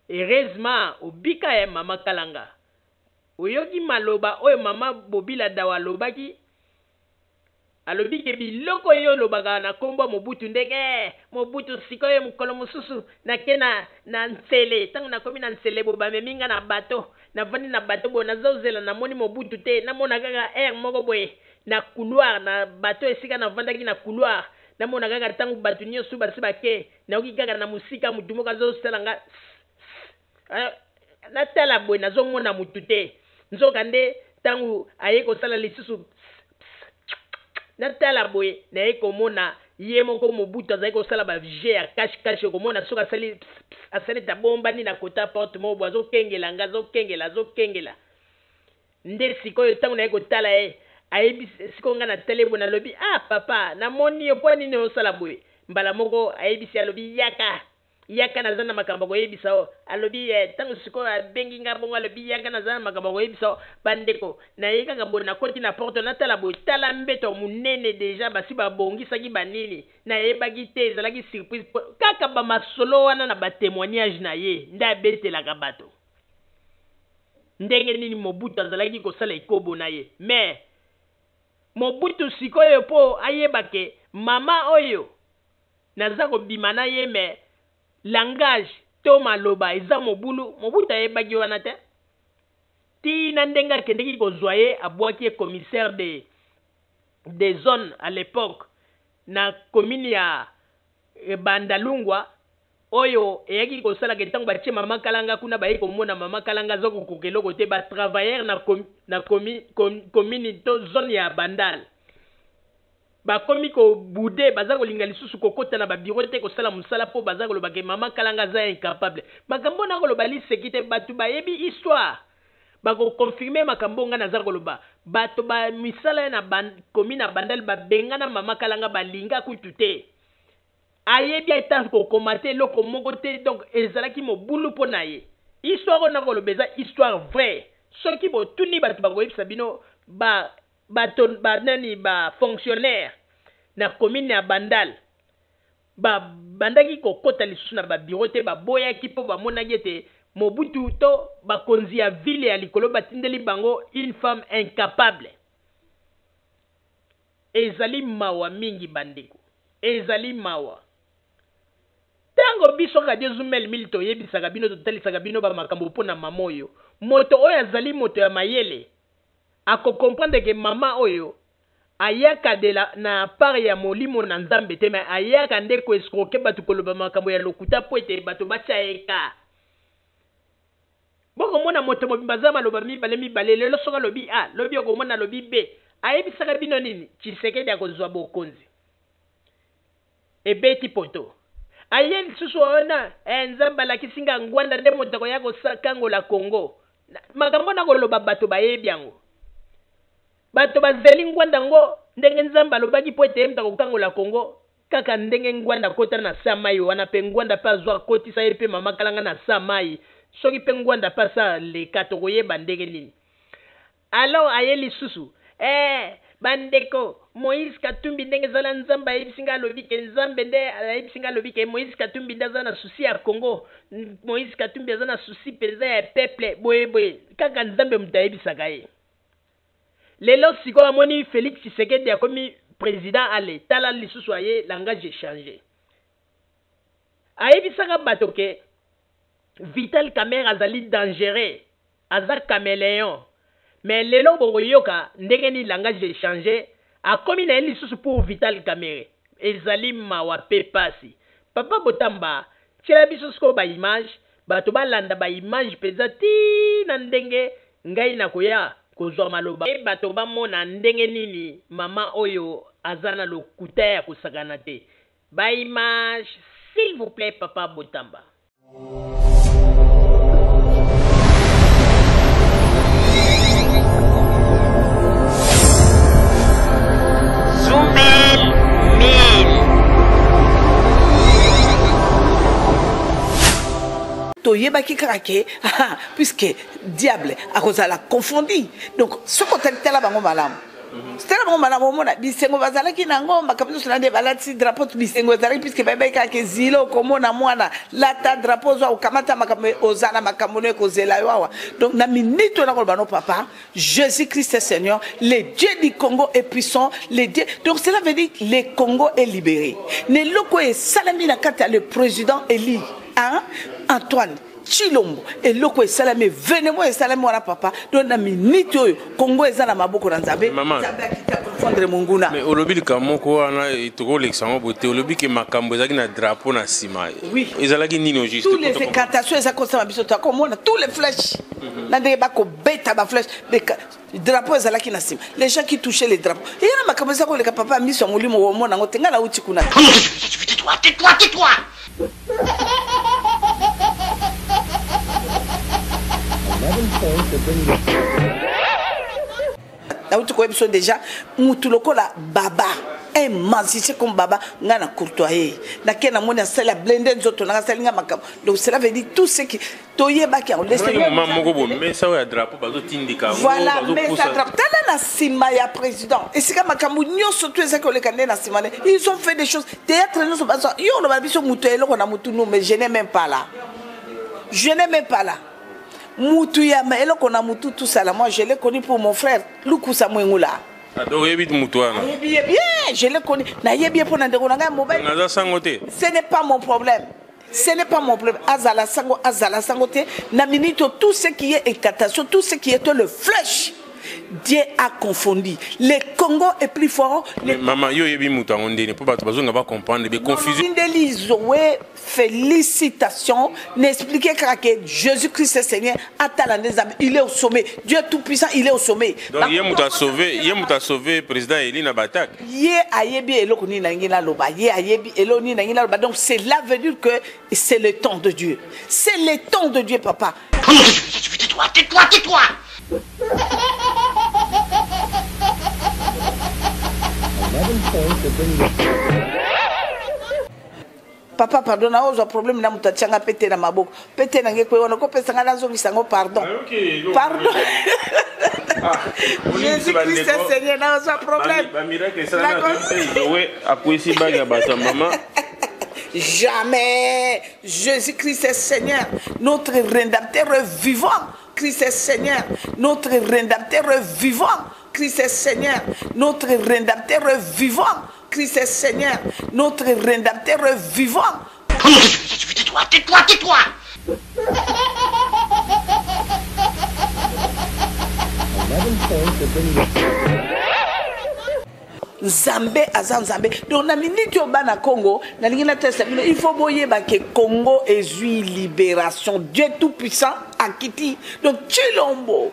heureusement obika eh mama Kalanga oyoki maloba oyo mama Bobila Dawa alobaki Alobi ke biloko yo olobaka na kombo ya Mobutu ndenge eh Mobutu sikoyo mokolo mosusu nake na na Nsele tango nakomi na Nsele boye bamemi nga na bateau navandi na bateau boye nazozela namoni Mobutu te namona kaka heure moko boye na couloir na bateau esika navandaki na couloir namona kaka tango batu nioso basi bake nayoki kaka na mosika mutu moko azosala nga sss eh, natala boye nazomona mutu te nzoka nde tango aye kosala lisusu natala boye naye komona ye moko Mobutu azali kosala ba jeux ya cache cache okomona soki asali asali ete abombani na kota porte moko boye azokengela nga azokengela azokengela nde sikoyo ntango naye kotala ye ayebi sikoyo nga natali ye boye nalobi ah papa namoni yo mpo nini osala boye mbala moko ayebisi alobi yaka. Yaka naza na makambo ya koyebisa yo. Alobi eh, ntango sikoyo abengi nga bongo alobi yaka naza na makambo ya koyebisa yo. Bandeko, naye kaka boye nakoti na porte natala boye, tala mbeto ya monene deja basi babongisaki banini. Nayebaki te, ezalaki surprise po kaka ba masolo wana na ba temoignages na ye nde abetelaka bato. Ndenge nini Mobutu azalaki kosala ekobo na ye. Mais Mobutu sikoyo po ayeba ke mama oyo naza kobima na ye mais langage to maloba eza mobulu, Mobutu ayebaki wana te. Ti na ndenge akendeki kozua ye abuaki ye commissaire de de zone à l'epoque na commune ya Bandalungwa oyo eyaki kosala ke ntango batie mama Kalanga kuna baye komona mama Kalanga aza kokoka eloko te ba travailleurs na na commune to zone ya Bandal bakomi ko bouder, baza kolinga lisusu kokota na ba bureau te kosala mosala mpo baza koloba ke mama Kalanga aza incapable. Makambo oyo nakoloba liseki te, bato bayebi histoire bako confirmer makambo oyo ngai naza koloba. Bato ba misala ya na commune ya Bandal babengana mama Kalanga, balinga kutu te, ayebi ata kokoma te, eloko moko te, donc ezalaki mobulu mpo na ye. Histoire oyo nakoloba eza histoire vraie. Soki botuni bato bakoyebisa bino, ba bato ba nani ba fonctionnaire na commune ya Bandal babandaki kokota lisusu na ba bureau te, baboyaki mpo bamonaki ete Mobutu to bakonzi ya ville ya likolo batindeli bango une femme incapable. Ezali mawa mingi bandeko, ezali mawa. Tango biso Radio Zumel 1000 toyebisaka bino, totalisaka bino ba makambo mpo na mama oyo, moto oyo azali moto ya mayele ako comprendre que mama oyo ayaka de la na part ya molimo na Nzambe te, mais ayaka nde ko escroquer bato, koloba makambo ya lokuta mpo ete bato batia ye cas. Bokomona moto mobimba aza maloba mibale mibale, lelo soki alobi A, lobi okomona alobi B. Ayebisaka bino nini? Tshisekedi akozwa bokonzi. Ebeti poto. Aye lisusu wana, eh, Nzambe alakisi nga Ngwanda nde moto akoya kokangola Congo. Makambo nakoloba bato bayebi yango. Bato bazeli Ngwanda ngo ndenge Nzambe alobaki mpo ete ye moto akokangola Congo, kaka ndenge Ngwanda akota na sa mayi wana mpe Ngwanda mpe azwa akotisa ye mpe mama Kalanga na sa mayi, soki mpe Ngwanda mpe asa leka tokoyeba ndenge nini. Alors aye lisusu eh ba ndeko Moïse Katumbi ndenge ezala Nzambe ayebisi nga alobi ke Nzambe nde ayebisi nga alobi ke Moïse Katumbi nde aza na souci ya Congo, Moïse Katumbi aza na souci penza ya peuple boye boye, kaka Nzambe moto ayebisaka ye. Lelo sikoyo amoni Felix Tshisekedi akomi president ale tala lisusu aye langage echange. Ayebisaka bato ke Vital Kamerhe azali dangereux, aza cameleon. Mais lelo bokoyoka ndenge nini langage echange, akomi na ye lisusu pour Vital Kamerhe. Ezali mawa pe pasi. Papa Botamba, tiela biso sikoyo ba images, bato balanda ba images penza ti na ndenge ngai nakoya kozwa maloba pe bato bamona ndenge nini mama oyo aza na lokuta ya kosakana te. Ba images s'il vous plait papa Botamba. Zumel 1000. Toyebaki kaka ke puisque diable akozala confondi, donc soki otali tala bango malamu, tala bango malamu, omona bisengo bazalaki nango, makambo nyonso na nde balati drapeau, bisengo ezalaki puisque bayebaki kaka ke zilo okomona mwana lata drapeau, ozwa okamata makambo, oza na makambo no ekozela yo awa. Donc na minute wana koloba no papa Jésus Christ est Seigneur, le Dieu du Congo est puissant, le Dieu. Donc cela veut dire le Congo est libéré. Ne loko esalami na kati ya le président Eli, hein, Antoine Tshilombo, eloko esalami, evenemo esalami wana papa. Donc na minute oyo Congo eza na maboko na Nzambe. Maman. Nzambe akita confondre monguna. Mais olobi likambo moko wana tokolekisa yango boye te, olobi ke makambo ezalaki na drapeau na nsima. Oui. Ezalaki nini au juste? Tous les incantations eza kosala biso tokomona tous les flèches. Na ndenge bakobeta ba flèches, drapeau ezalaki na nsima. Les gens qui touchaient les drapeaux. Eya na makambo eza koleka papa, miso ya molimo omona yango te, ngai nauti kuna. Tais-toi, tais-toi, tais-toi. Nauti koyeba biso déjà mutu lokola baba. Un magicien comme Baba, nga na courtoyer. Na ke na moni asali blende nzoto na asali nga makambo. Donc cela veut dire tout ce qui toyebaki yango. Le Seigneur Mama moko bo mesa oyo ya drapeau bazotindika yango, Voilà, mesa bazopusa. drapeau. Tala na nsima ya président. Esika makambo nyonso tu ezaki koleka nde na nsima ne. Ils ont fait des choses. Théâtre nyonso bazo. Yo oloba biso moto ya eloko na mutu nous, mais je n'ai même pas là. Je n'ai même pas là. Mutu ya eloko na mutu tout ça là. Moi je l'ai connu pour mon frère Lukusa Mwengula. Ah, donc oyebi mutu wana. Nayebi ye bien, je l'ai connu. Nayebi ye mpo na ndeko na ngai mobali. Naza sango te. Ce n'est pas mon problème. Ce n'est pas mon problème. Azala sango, azala sango te. Na minute, tout ce qui est incantation, tout ce qui est le flèche, Dieu a confondu. Le Congo est plus fort. Mais maman, yo oyebi mutu yango ndeni mpo bato bazonga ba comprendre be confusion. Ndeli Zoé, félicitations. N'expliquez kaka que Jésus-Christ est Seigneur. Atala Nzambe, il est au sommet. Dieu tout-puissant, il est au sommet. Donc ye mutu a sauvé, ye mutu a sauvé président Eli na batak. Ye ayebi eloko nini nangi naloba. Ye ayebi eloko nini nangi naloba. Donc cela veut dire que c'est le temps de Dieu. C'est le temps de Dieu, papa. Tais-toi, tais-toi, tais-toi. Papa, pardon, na ozwa problème na moto atianga pete na maboko. Pete na nge kwe wana kopesa nga nazongisa ngo pardon. Pardon. Jésus-Christ est Seigneur, na ozwa problème. Ba miracle esala na Zoé akwesi bague ya bato ya mama. Jamais. Jésus-Christ est Seigneur, notre Rédempteur est vivant. Christ est Seigneur, notre Rédempteur est vivant. Christ est Seigneur, notre Rédempteur est vivant. Christ est Seigneur, notre Rédempteur est vivant. Tais-toi, tais-toi, tais-toi. Nzambe aza Nzambe. Donc na minute oyo bana Congo, nalingi natalisa bino, il faut boyeba ke Congo ezwi libération. Dieu tout puissant akiti. Donc Tshilombo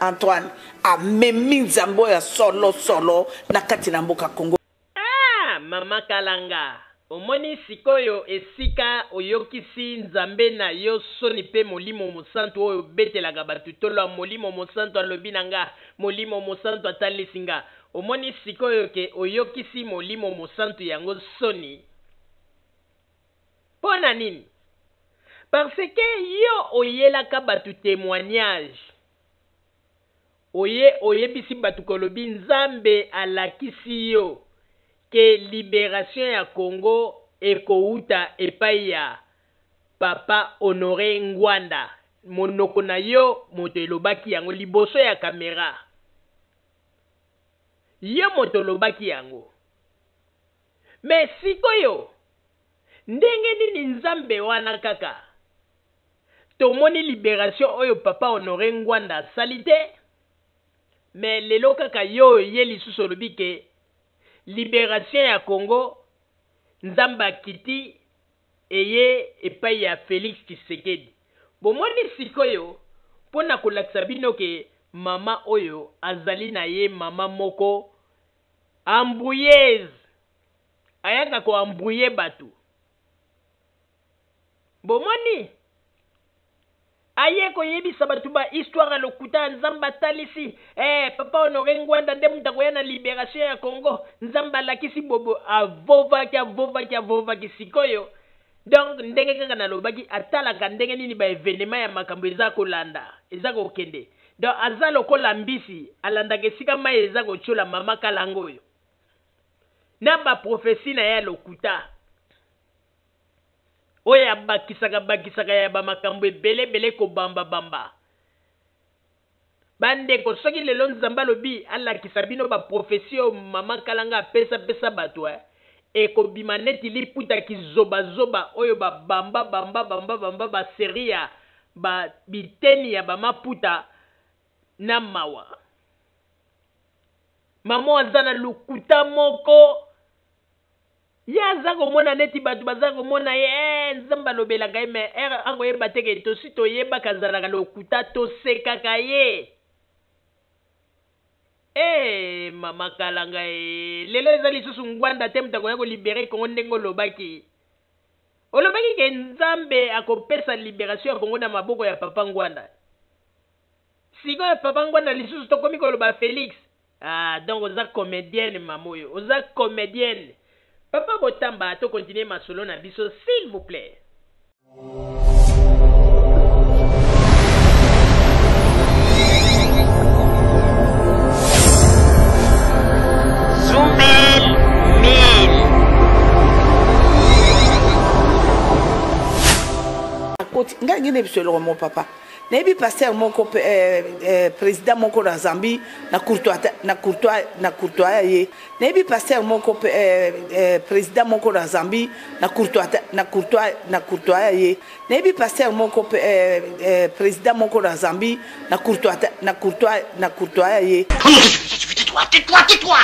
Antoine amemi Nzambe oyo ya solo solo na kati na mboka Congo. Ah mama Kalanga, omoni sikoyo esika oyokisi Nzambe na yo soni pe Molimo Mosantu oyo obetelaka batu tolo ya Molimo Mosantu alobi na nga, Molimo Mosantu atalisi nga. Omoni sikoyo ke oyokisi Molimo Mosantu yango soni? Pona nini? Parce que yo oyelaka batu temoignage. Oye oyebisi batu ke olobi Nzambe alakisi yo ke liberation ya Congo ekowuta epai ya Papa Honore Ngwanda. Monoko na yo moto elobaki yango liboso ya camera. Yo moto olobaki yango. Mais sikoyo ndenge nini Nzambe wana kaka tomoni liberation oyo papa Honore Ngwanda asali te mais lelo kaka yo oye lisusu olobi ke liberation ya Congo Nzambe akiti eye epai ya Felix Tshisekedi. Bomoni sikoyo mpo na kolakisa bino ke mama oyo azali na ye mama moko embrouilleuse, ayaka ko embrouiller batu. Bomoni? Aye koyebisa batu ba histoire ya lokuta ya Nzambe atalisi eh, papa Honore Ngwanda nde moto akoya na liberation ya Congo, Nzambe alakisi bobo, avovaki avovaki avovaki sikoyo. Donc ndenge kaka nalobaki, atalaka ndenge nini ba evenement ya makambo eza kolanda, eza kokende. Donc aza lokola mbisi alandaka esika mayi eza kotiola mama kalanga oyo na ba prophetie na ye ya lokuta oyo abakisaka bakisaka ya ba makambo ebele ebele kobamba bamba. Bandeko soki lelo Nzambe alobi alakisa bino ba prophetie oyo mama kalanga apesa pesa bato eh, ekobima neti liputa kizoba zoba oyo ba bamba bamba bamba bamba ba serie ya ba biteni ya ba maputa na mawa. Maman aza na lokuta moko ye aza komona neti bato baza komona ye eh, Nzambe alobelaka ye mais heure akoyeba te ke tosi toyebaka azalaka lokuta tosekaka ye. Eh mama kalanga eh, lelo eza lisusu Ngwanda te moto akoya kolibere Congo ndenge olobaki. Olobaki ke Nzambe akopesa liberation ya Congo na maboko ya papa Ngwanda. Sikoyo papa Ngwanda lisusu tokomi koloba Felix. Ah donc oza comedienne mama oyo oza comedienne papa botamba to continuer masolo na biso s'il vous plait. Zumel 1000. Akoti ngai ngi na biso eloko mo papa. Nayebi pasteur moko eh, eh, president moko na Zambie na courtois na courtois na courtois ye. Nayebi pasteur moko eh, eh, president moko na Zambie na courtois na courtois na courtois ye. Nayebi pasteur moko eh, eh, president moko na Zambie na courtois na courtois na courtois ye. Tais-toi, tais-toi, tais-toi.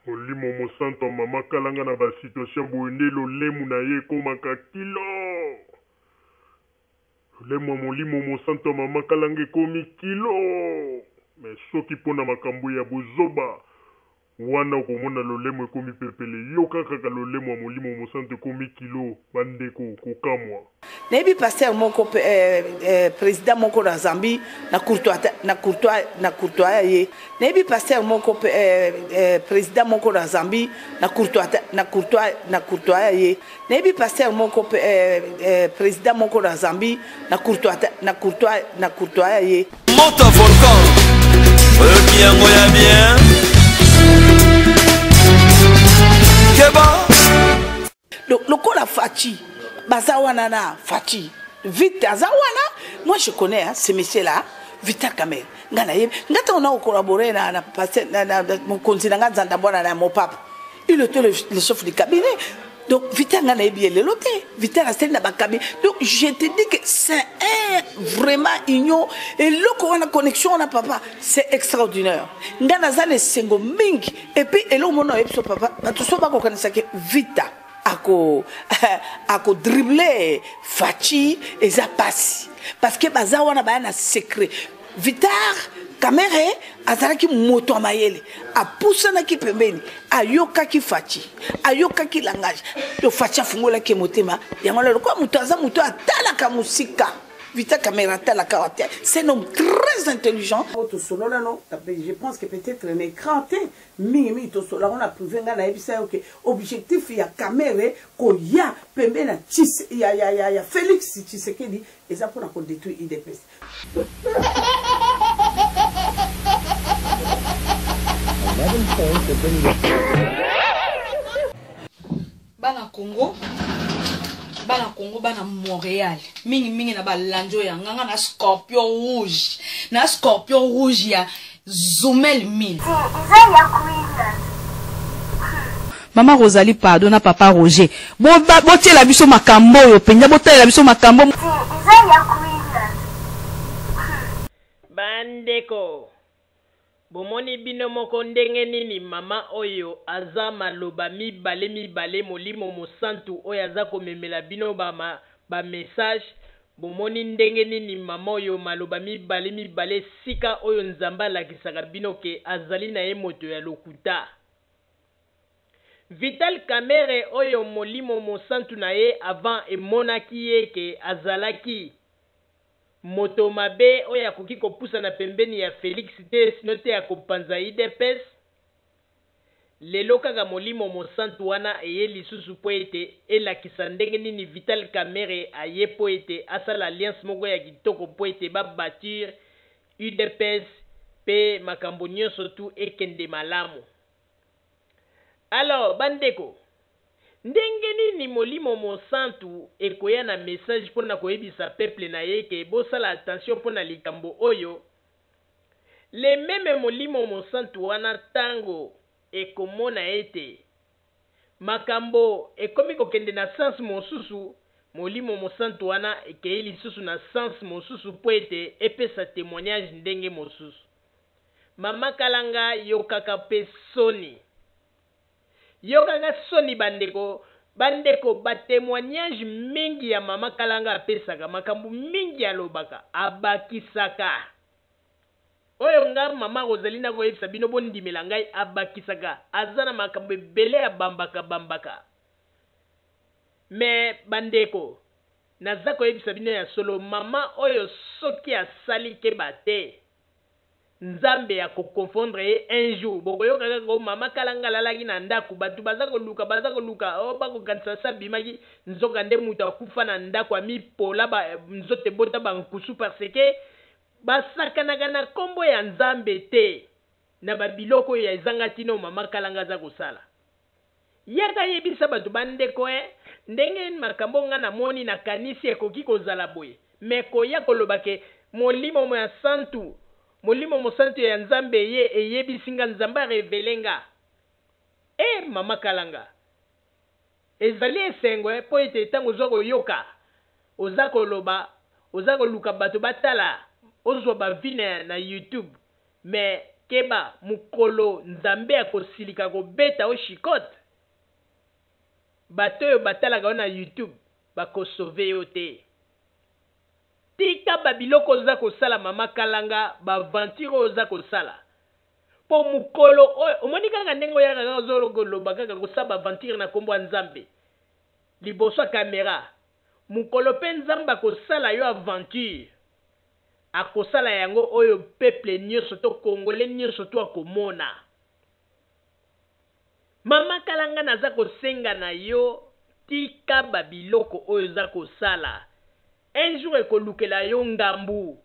Molimo mosantu ya mama kalanga na ba situation boye nde lolemu na ye ekomaka kilo. Lolemu ya molimo mosantu ya mama kalanga ekomi kilo. Mais soki pona makambo ya bozoba wana okomona lolemo ekomi pepele. Yoka kaka lolemo ya molimo mosantu ekomi kilo ba ndeko kokamwa. Nayebi pasteur moko eh, eh, president moko na Zambie na courtois na courtois na courtois ye. Nayebi pasteur moko eh, eh, president moko na Zambie na courtois na courtois na courtois ye. Nayebi pasteur moko eh, eh, president moko na Zambie na courtois na courtois na courtois ye. Moto volcan oyoki yango ya bien keba lokola Fatshi baza wana na Fatshi vite aza wana moi je connais hein, ce monsieur là Vital Kamerhe nga nayebi nga ntango na kocollabore na, na, na, na, na mokonzi na nga nzanda bwana na mopapa il était le, le chef du cabinet donc Vital nga nayebi ye lelo te Vital asali na bakabinet donc je te dis que c'est un vraiment union eloko wana connexion wana papa c'est extraordinaire nga naza na esengo mingi Et puis eloko mona oyebi so papa bato so bakokanisa ke vita ako ako dribbler Fatshi eza pasi parce que baza wana baya na secret Vitar Kamere azalaki moto ya mayele apusanaki pembeni ayokaki Fatshi ayokaki langage to Fatshi afungolaki motema yango lokola moto aza moto atalaka mosika Vita Kamere atalaka awa te c'est un homme très intelligent tosolola no je pense que peut-être na écran te mingi mingi tosolola ngo na privé ngai nayebisa yo ke objectif ya Kamere koya pembe na ya, ya, ya, ya Félix Tshisekedi eza mpona kodétruire UDPS. Bana Congo, bana Congo, bana Montréal, mingi mingi na balandi oyo ya nga nga na scorpion rouge, na scorpion rouge ya Zumel 1000. Mama Rosalie pardon na papa Roger botiela biso makambo oyo mpenza botalela biso makambo. Bandeko Bomoni bino moko ndenge nini mama oyo aza maloba mibale mibale molimo mosantu oyo aza komemela bino ba ba message bomoni ndenge nini mama oyo maloba mibale mibale esika oyo nzambe alakisaka bino ke azali na ye moto ya lokuta Vital kamere oyo molimo mosantu na ye avant emonaki ye ke azalaki Moto mabe oyo akoki kopusana pembeni ya Felix te sinon te akopanza udps. Lelo kaka molimo mosantu wana eye lisusu mpo ete elakisa ndenge nini Vital Kamerhe aye mpo ete asala alliance moko ya kitoko mpo ete ba batir udps mpe makambo nionso tout ekende malamu. Alors ba ndeko, ndenge nini Molimo Mosantu ekoya na message mpo na koyebisa peuple na ye ke bosala attention mpo na likambo oyo? Le meme Molimo Mosantu wana tango ekomona ete makambo ekomi kokende na sens mosusu, Molimo Mosantu wana ekeyi lisusu na sens mosusu mpo ete epesa temoignage ndenge mosusu. Mama kalanga yokaka pe soni. Yokaka soni ba ndeko ba ndeko ba temoignage mingi ya mama kalanga apesaka makambo mingi alobaka abakisaka oyo nga mama rosalie nakoyebisa bino bondimela ngai abakisaka aza na makambo ebele abambaka bambaka. Mais bandeko, naza koyebisa bino ya solo, mama oyo soki asali keba te, Nzambe ako confondre ye un jour. Bokoyoka kaka oh mama kalanga alalaki na ndaku, batu baza koluka, baza koluka, oh bakokanisa asi abimaki, nzoka nde mutu akufa na ndaku, amipola ba nzoto ebota ba nkusu parce que basakanaka na kombo ya Nzambe te na ba biloko oyo ya ezanga tina oyo mama kalanga aza kosala. Yaka yebisa batu ba ndeko eh ndenge makambo nga na moni na kanisi ekoki kozala boye mais koya koloba ke molimo ya santu molimo mosantu ya nzambe eye eyebisi nga nzambe a revele nga eh mama kalanga ezali esengo eh po ete tango oza koyoka oza koloba oza koluka batu batala ozua ba vie na, na youtube Mais keba mukolo nzambe akosilika akobeta yo chicotte bato oyo batalaka yo na youtube bako sauver yo te tika ba biloko oza kosala mama kalanga ba aventure oyo oza kosala po mukolo oyo omoni kaka ndenge oyaka kaka ozoloba kaka kosala ba aventure na kombo ya nzambe liboso ya camera mukolo pe nzambe akosala yo aventure Akosala yango oyo peuple nioso to congolais nioso tout akomona. Maman kalanga naza kosenga na yo tika ba biloko oyo oza kosala un jour ekolukela yo ngambu.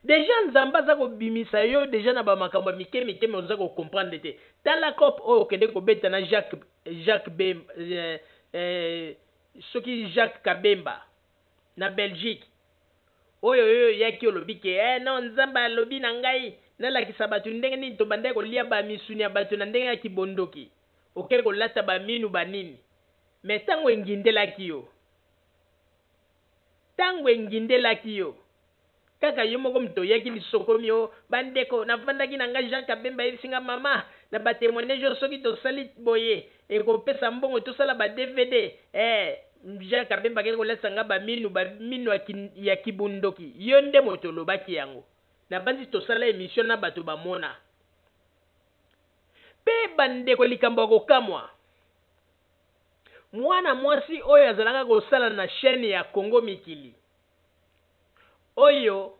Dejà nzambe aza kobimisa yo dejà na ba makambo ya mike mike mais oza ko comprendre te. Tala coop oyo okende kobeta na Jacques Jacques Bemba eh, eh, soki Jacques Kabemba na Belgique oyo yo oyaki olobi ke eh non nzambe alobi na ngai nalakisa batu ndenge nini tobandaki kolia ba misuni ya batu na ndenge ya kibondoki oke kolata ba minu ba nini mais tango engindelaki yo tango engindelaki yo Kaka yo moko moto oyaki lisokomi oh ba ndeko na vandaki na nga Jean Kabemba ayebisi nga mama na ba temoignage oyo soki tosali boye ekopesa mbongo tosala ba DVD eh Jean Kabemba akei kolatisa nga ba minu ba minu ya kibundoki yo nde moto olobaki yango nabanzi tosala emission na bato bamona pe ba ndeko likambo ya kokamwa mwana mwasi oyo azalaka kosala na chaine ya Congo Mikili Oyo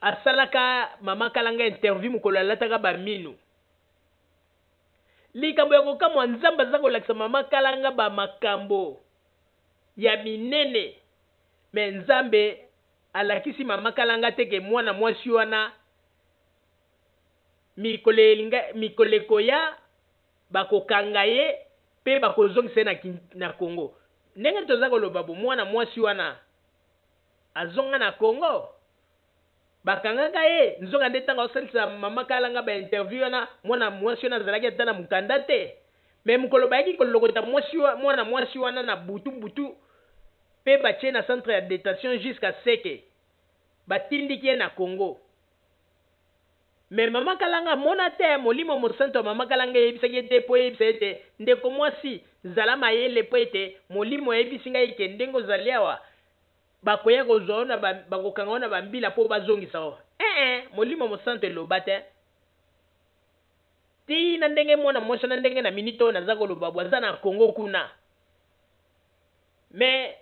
asalaka mama kalanga interview mokolo alataka ba minu. Likambo ya kokamwa Nzambe aza kolakisa mama kalanga ba makambo ya minene mais Nzambe alakisi mama kalanga te ke mwana mwasi wana mikolo elinga mikolo ekoya bakokanga ye pe bakozongisa ye na, na Congo. Ndenge toza koloba bo mwana mwasi wana azonga na Congo bakangaka ye nzoka nde ntango azosalisa mama kalanga ba interview wana mwana mwasi wana azalaki ata na mokanda te me mokolo bayaki kolokota mwasi mwana mwasi wana na butu butu mpe batie na centre ya detention jusqu'à seke batindiki ye na Congo Mais mama kalanga amona te molimo mosantu ya mama kalanga eyebisaki ye te po eyebisa ye te ndeko mwasi zala mayele po ete molimo ayebisi ngai ke ndenge ozali awa bakoya kozwa yo na ba bakokanga yo na ba mbila po bazongisa yo eh molimo mosantu eloba te ti na ndenge mwana mwasi wana ndenge na minute oyo naza koloba bo aza na Congo kuna mais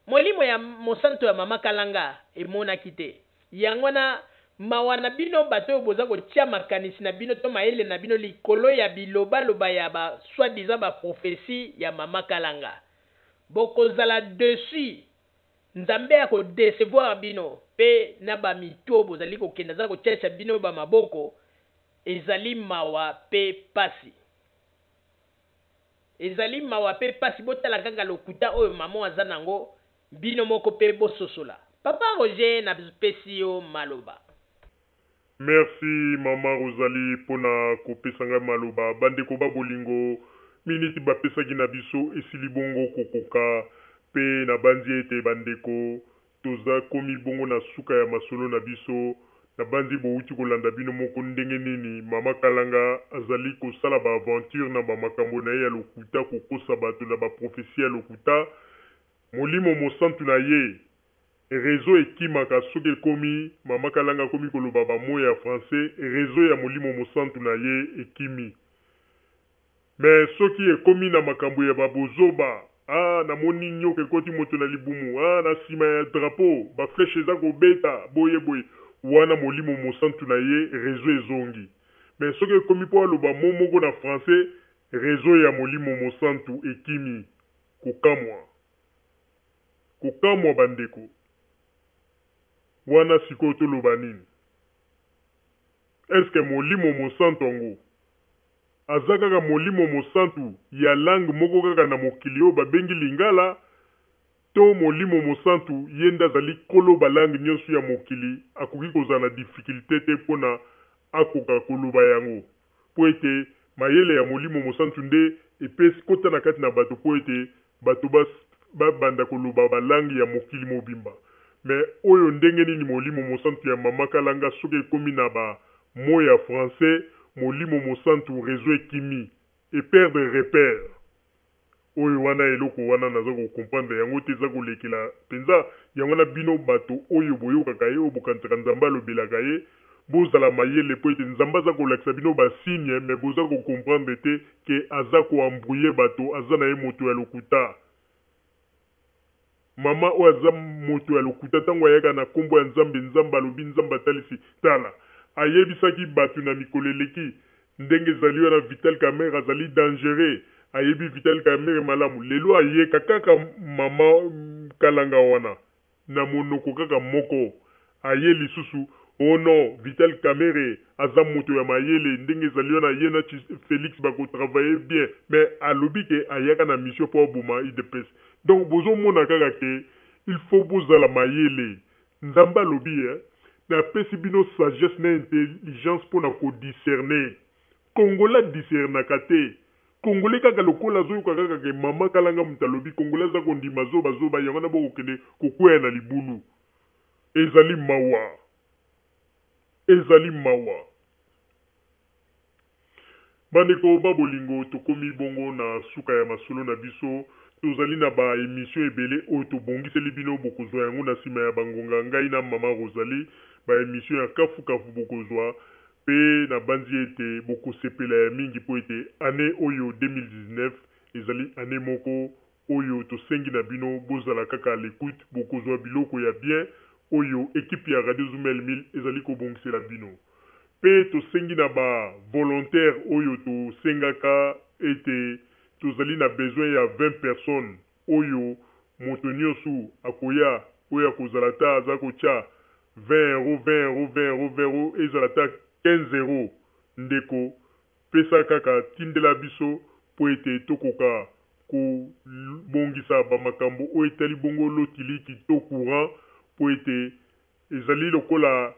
Molimo ya mosantu ya mama kalanga emonaki te. Yango wana, mawa na bino bato oyo boza kotia makanisi na bino to mayele na bino likolo ya bilobaloba ya ba soit disant ba propheties ya mama kalanga. Bokozala deçu. Nzambe ako decevoir bino pe na ba mitu oyo bozali kokende aza kotiatia bino ba maboko. Ezali mawa pe pasi. Ezali mawa pe pasi botala kaka lokuta oyo maman aza nango bino moko pe bososola. Papa Roger na pesi yo maloba. Merci maman Rosalie pona kopesa ngai maloba. Bandeko ba bolingo, miniti bapesaki na biso esili bongo kokoka, pe nabanzi ete bandeko Toza komi bongo na suka ya masolo na biso. Nabanzi bowuti kolanda bino moko ndenge nini mama Kalanga azali kosala ba aventures na ba makambo na ye ya lokuta, kokosa bato na ba propheties ya lokuta. Molimo Mosantu na ye, reseau ekimaka soki ekomi mama Kalanga akomi koloba ba mots ya français, reseau ya Molimo Mosantu na ye ekimi. Mais soki ekomi na makambo ya ba bozoba, ah namoni nyoka ekoti moto na libumu, ah na sima ya drapeau ba flèches eza kobeta boye boye, wana molimo mosantu na ye reseau ezongi. Mais soki ekomi po aloba mot moko na français, reseau ya molimo mosantu ekimi. Kokamwa. Kokamwa ba ndeko. Wana sikoyo toloba nini? Est ce que molimo mosantu yango aza kaka molimo mosantu ya langue moko kaka na mokili oyo babengi lingala to molimo mosantu ye nde azali kolo ba langue nionso ya mokili akoki kozala na difficulte te pona akoka koloba yango po ete mayele ya molimo mosantu nde epesi kota na kati na bato po ete bato ba babanda koloba ba langue ya mokili mobimba mais oyo ndenge nini molimo mosantu ya mama kalanga soki ekomi na ba mots ya français molimo mosantu reseau ekimi e perdre repère oyo wana eloko wana naza ko comprendre yango te eza kolekela penza yango wana bino bato oyo boyokaka ye oyo bokanisaka nzambe alobelaka ye bozala mayele po ete nzambe aza kolakisa bino ba signe mais boza ko comprendre te que aza ko embrouiller bato aza na ye moto ya lokuta Mama oyo aza moto ya lokuta tango ayaka na kombo ya nzambe nzambe alobi nzambe atalisi tala ayebisaki batu na mikolo eleki ndenge ezali wana vital kamerhe azali dangereux ayebi vital kamerhe malamu lelo ayeka kaka mama kalanga wana na monoko kaka moko aye lisusu oh non vital kamerhe aza moto ya mayele ndenge ezali wana ye na Felix bako travailler bien mais alobi ke ayaka na mission po aboma udps donc bozo mona kaka ke il faut bozala mayele nzambe alobi eh napesi bino sagesse na intelligence pona ko discerner congolais a discernaka te congolais kaka lokola azoyoka kaka ke mama kalanga moto alobi congolais aza kondima zoba zoba yango wana bokokende kokweya na libulu ezali mawa Ezali mawa. Bandeko ba bolingo, tokomi bongo na suka ya masolo na biso. Tozali na ba emissions ebele oyo tobongiseli bino, bokozwa yango na sima ya ba ngonga. Ngai na mama Rosalie, ba emissions ya kafu kafu bokozwa, pe nabanzi ete bokosepela ya mingi po ete annee oyo 2019 ezali annee moko oyo tosengi na bino bozala kaka à l'ecoute bokozua biloko ya bien oyo equipe ya Radio Zumel 1000 ezali kobongisela bino. Pe tosengi na ba volontaires oyo tosengaka ete tozali na besoin ya 20 personnes oyo moto nioso akoya oyo akozala ata aza kotia 20 euros 20 euros 20 euros 20 euros ezala ata 15 euros ndeko Pesa kaka tindela biso mpo ete tokoka kobongisa ba makambo oyo etali bongo lotiliki to courant mpo ete ezali lokola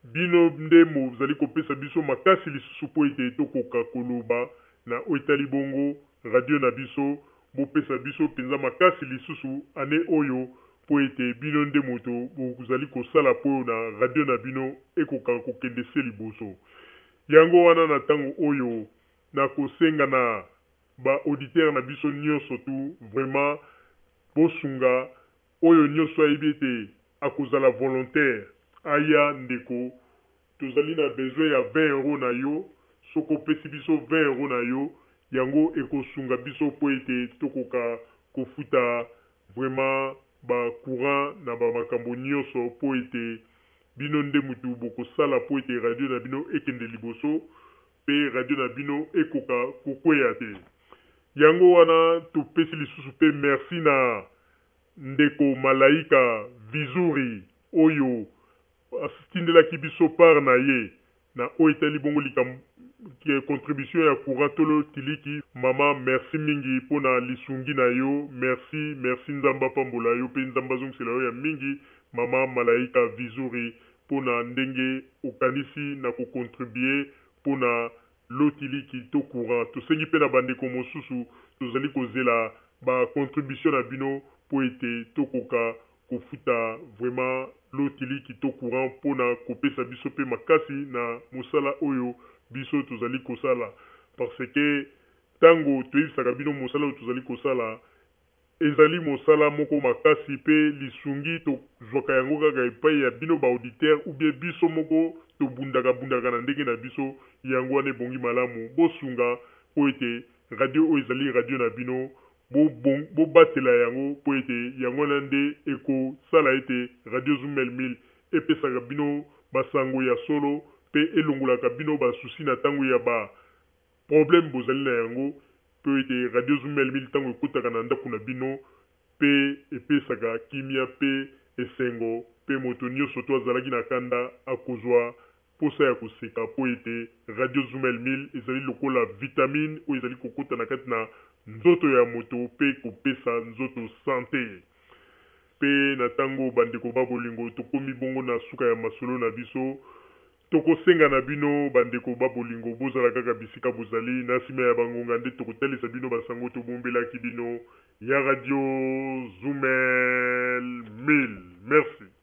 bino nde bozali kopesa biso makasi lisusu mpo ete tokoka koloba na oyo etali bongo radio na biso. Bopesa biso mpenza makasi lisusu annee oyo mpo ete bino nde moto bozali kosala mpo na radio na bino ekoka kokende se liboso. Yango wana na tango oyo na kosenga na ba auditeurs na biso nionso tout vraiment bosunga oyo nionso ayebi ete akozala volontaire aya ndeko tozali na besoin ya 20 euros na yo soki opesi biso 20 euros na yo yango ekosunga biso po ete tokoka kofuta vraiment ba courant na ba makambo nionso po ete Bino nde mutu bokosala mpo ete radio na bino ekende liboso mpe radio na bino ekoka kokweya te. Yango wana topesi lisusu mpe merci na ndeko Malaika Vizuri oyo atindelaki biso part na ye na oyo etali bongo likambo contribution ya courant to lotiliki. Mama merci mingi mpo na lisungi na yo. Merci, merci Nzambe apambola yo mpe Nzambe azongisela yo ya mingi mama Malaika Vizuri mpo na ndenge okanisi na ko contribuer mpo na lotiliki to courant. Tosengi mpe na bandeko mosusu tozali kozela ba contribution na bino mpo ete tokoka kofuta vraiment lotiliki to courant pona kopesa biso pe makasi na mosala oyo biso tozali kosala parce que tango toyebisaka bino mosala oyo tozali kosala ezali mosala moko makasi pe lisungi tozwaka yango kaka epayi ya bino ba auditeurs ou bien biso moko tobundaka bundaka na ndenge na biso yango wana ebongi malamu bosunga. mpo ete radio oyo ezali radio na bino, bobatela yango mpo ete yango wana nde ekosala ete Radio Zumel 1000 epesaka bino ba sango ya solo mpe elongolaka bino ba soucis na tango ya ba problèmes bozali na yango mpo ete Radio Zumel 1000 tango ekotaka na ndako na bino mpe epesaka kimia mpe esengo mpe moto nioso to azalaki na kanda akozua Posa ya koseka mpo ete Radio Zumel 1000 ezali lokola vitamine oyo ezali kokota na kati na nzoto ya moto mpe kopesa nzoto sante. Mpe na tango bandeko ba bolingo tokomi bongo na suka ya masolo na biso, tokosenga na bino bandeko ba bolingo bozala kaka bisika bozali, na sima ya ba ngonga nde tokotalisa bino ba sango tobombelaki bino ya Radio Zumel 1000. Merci.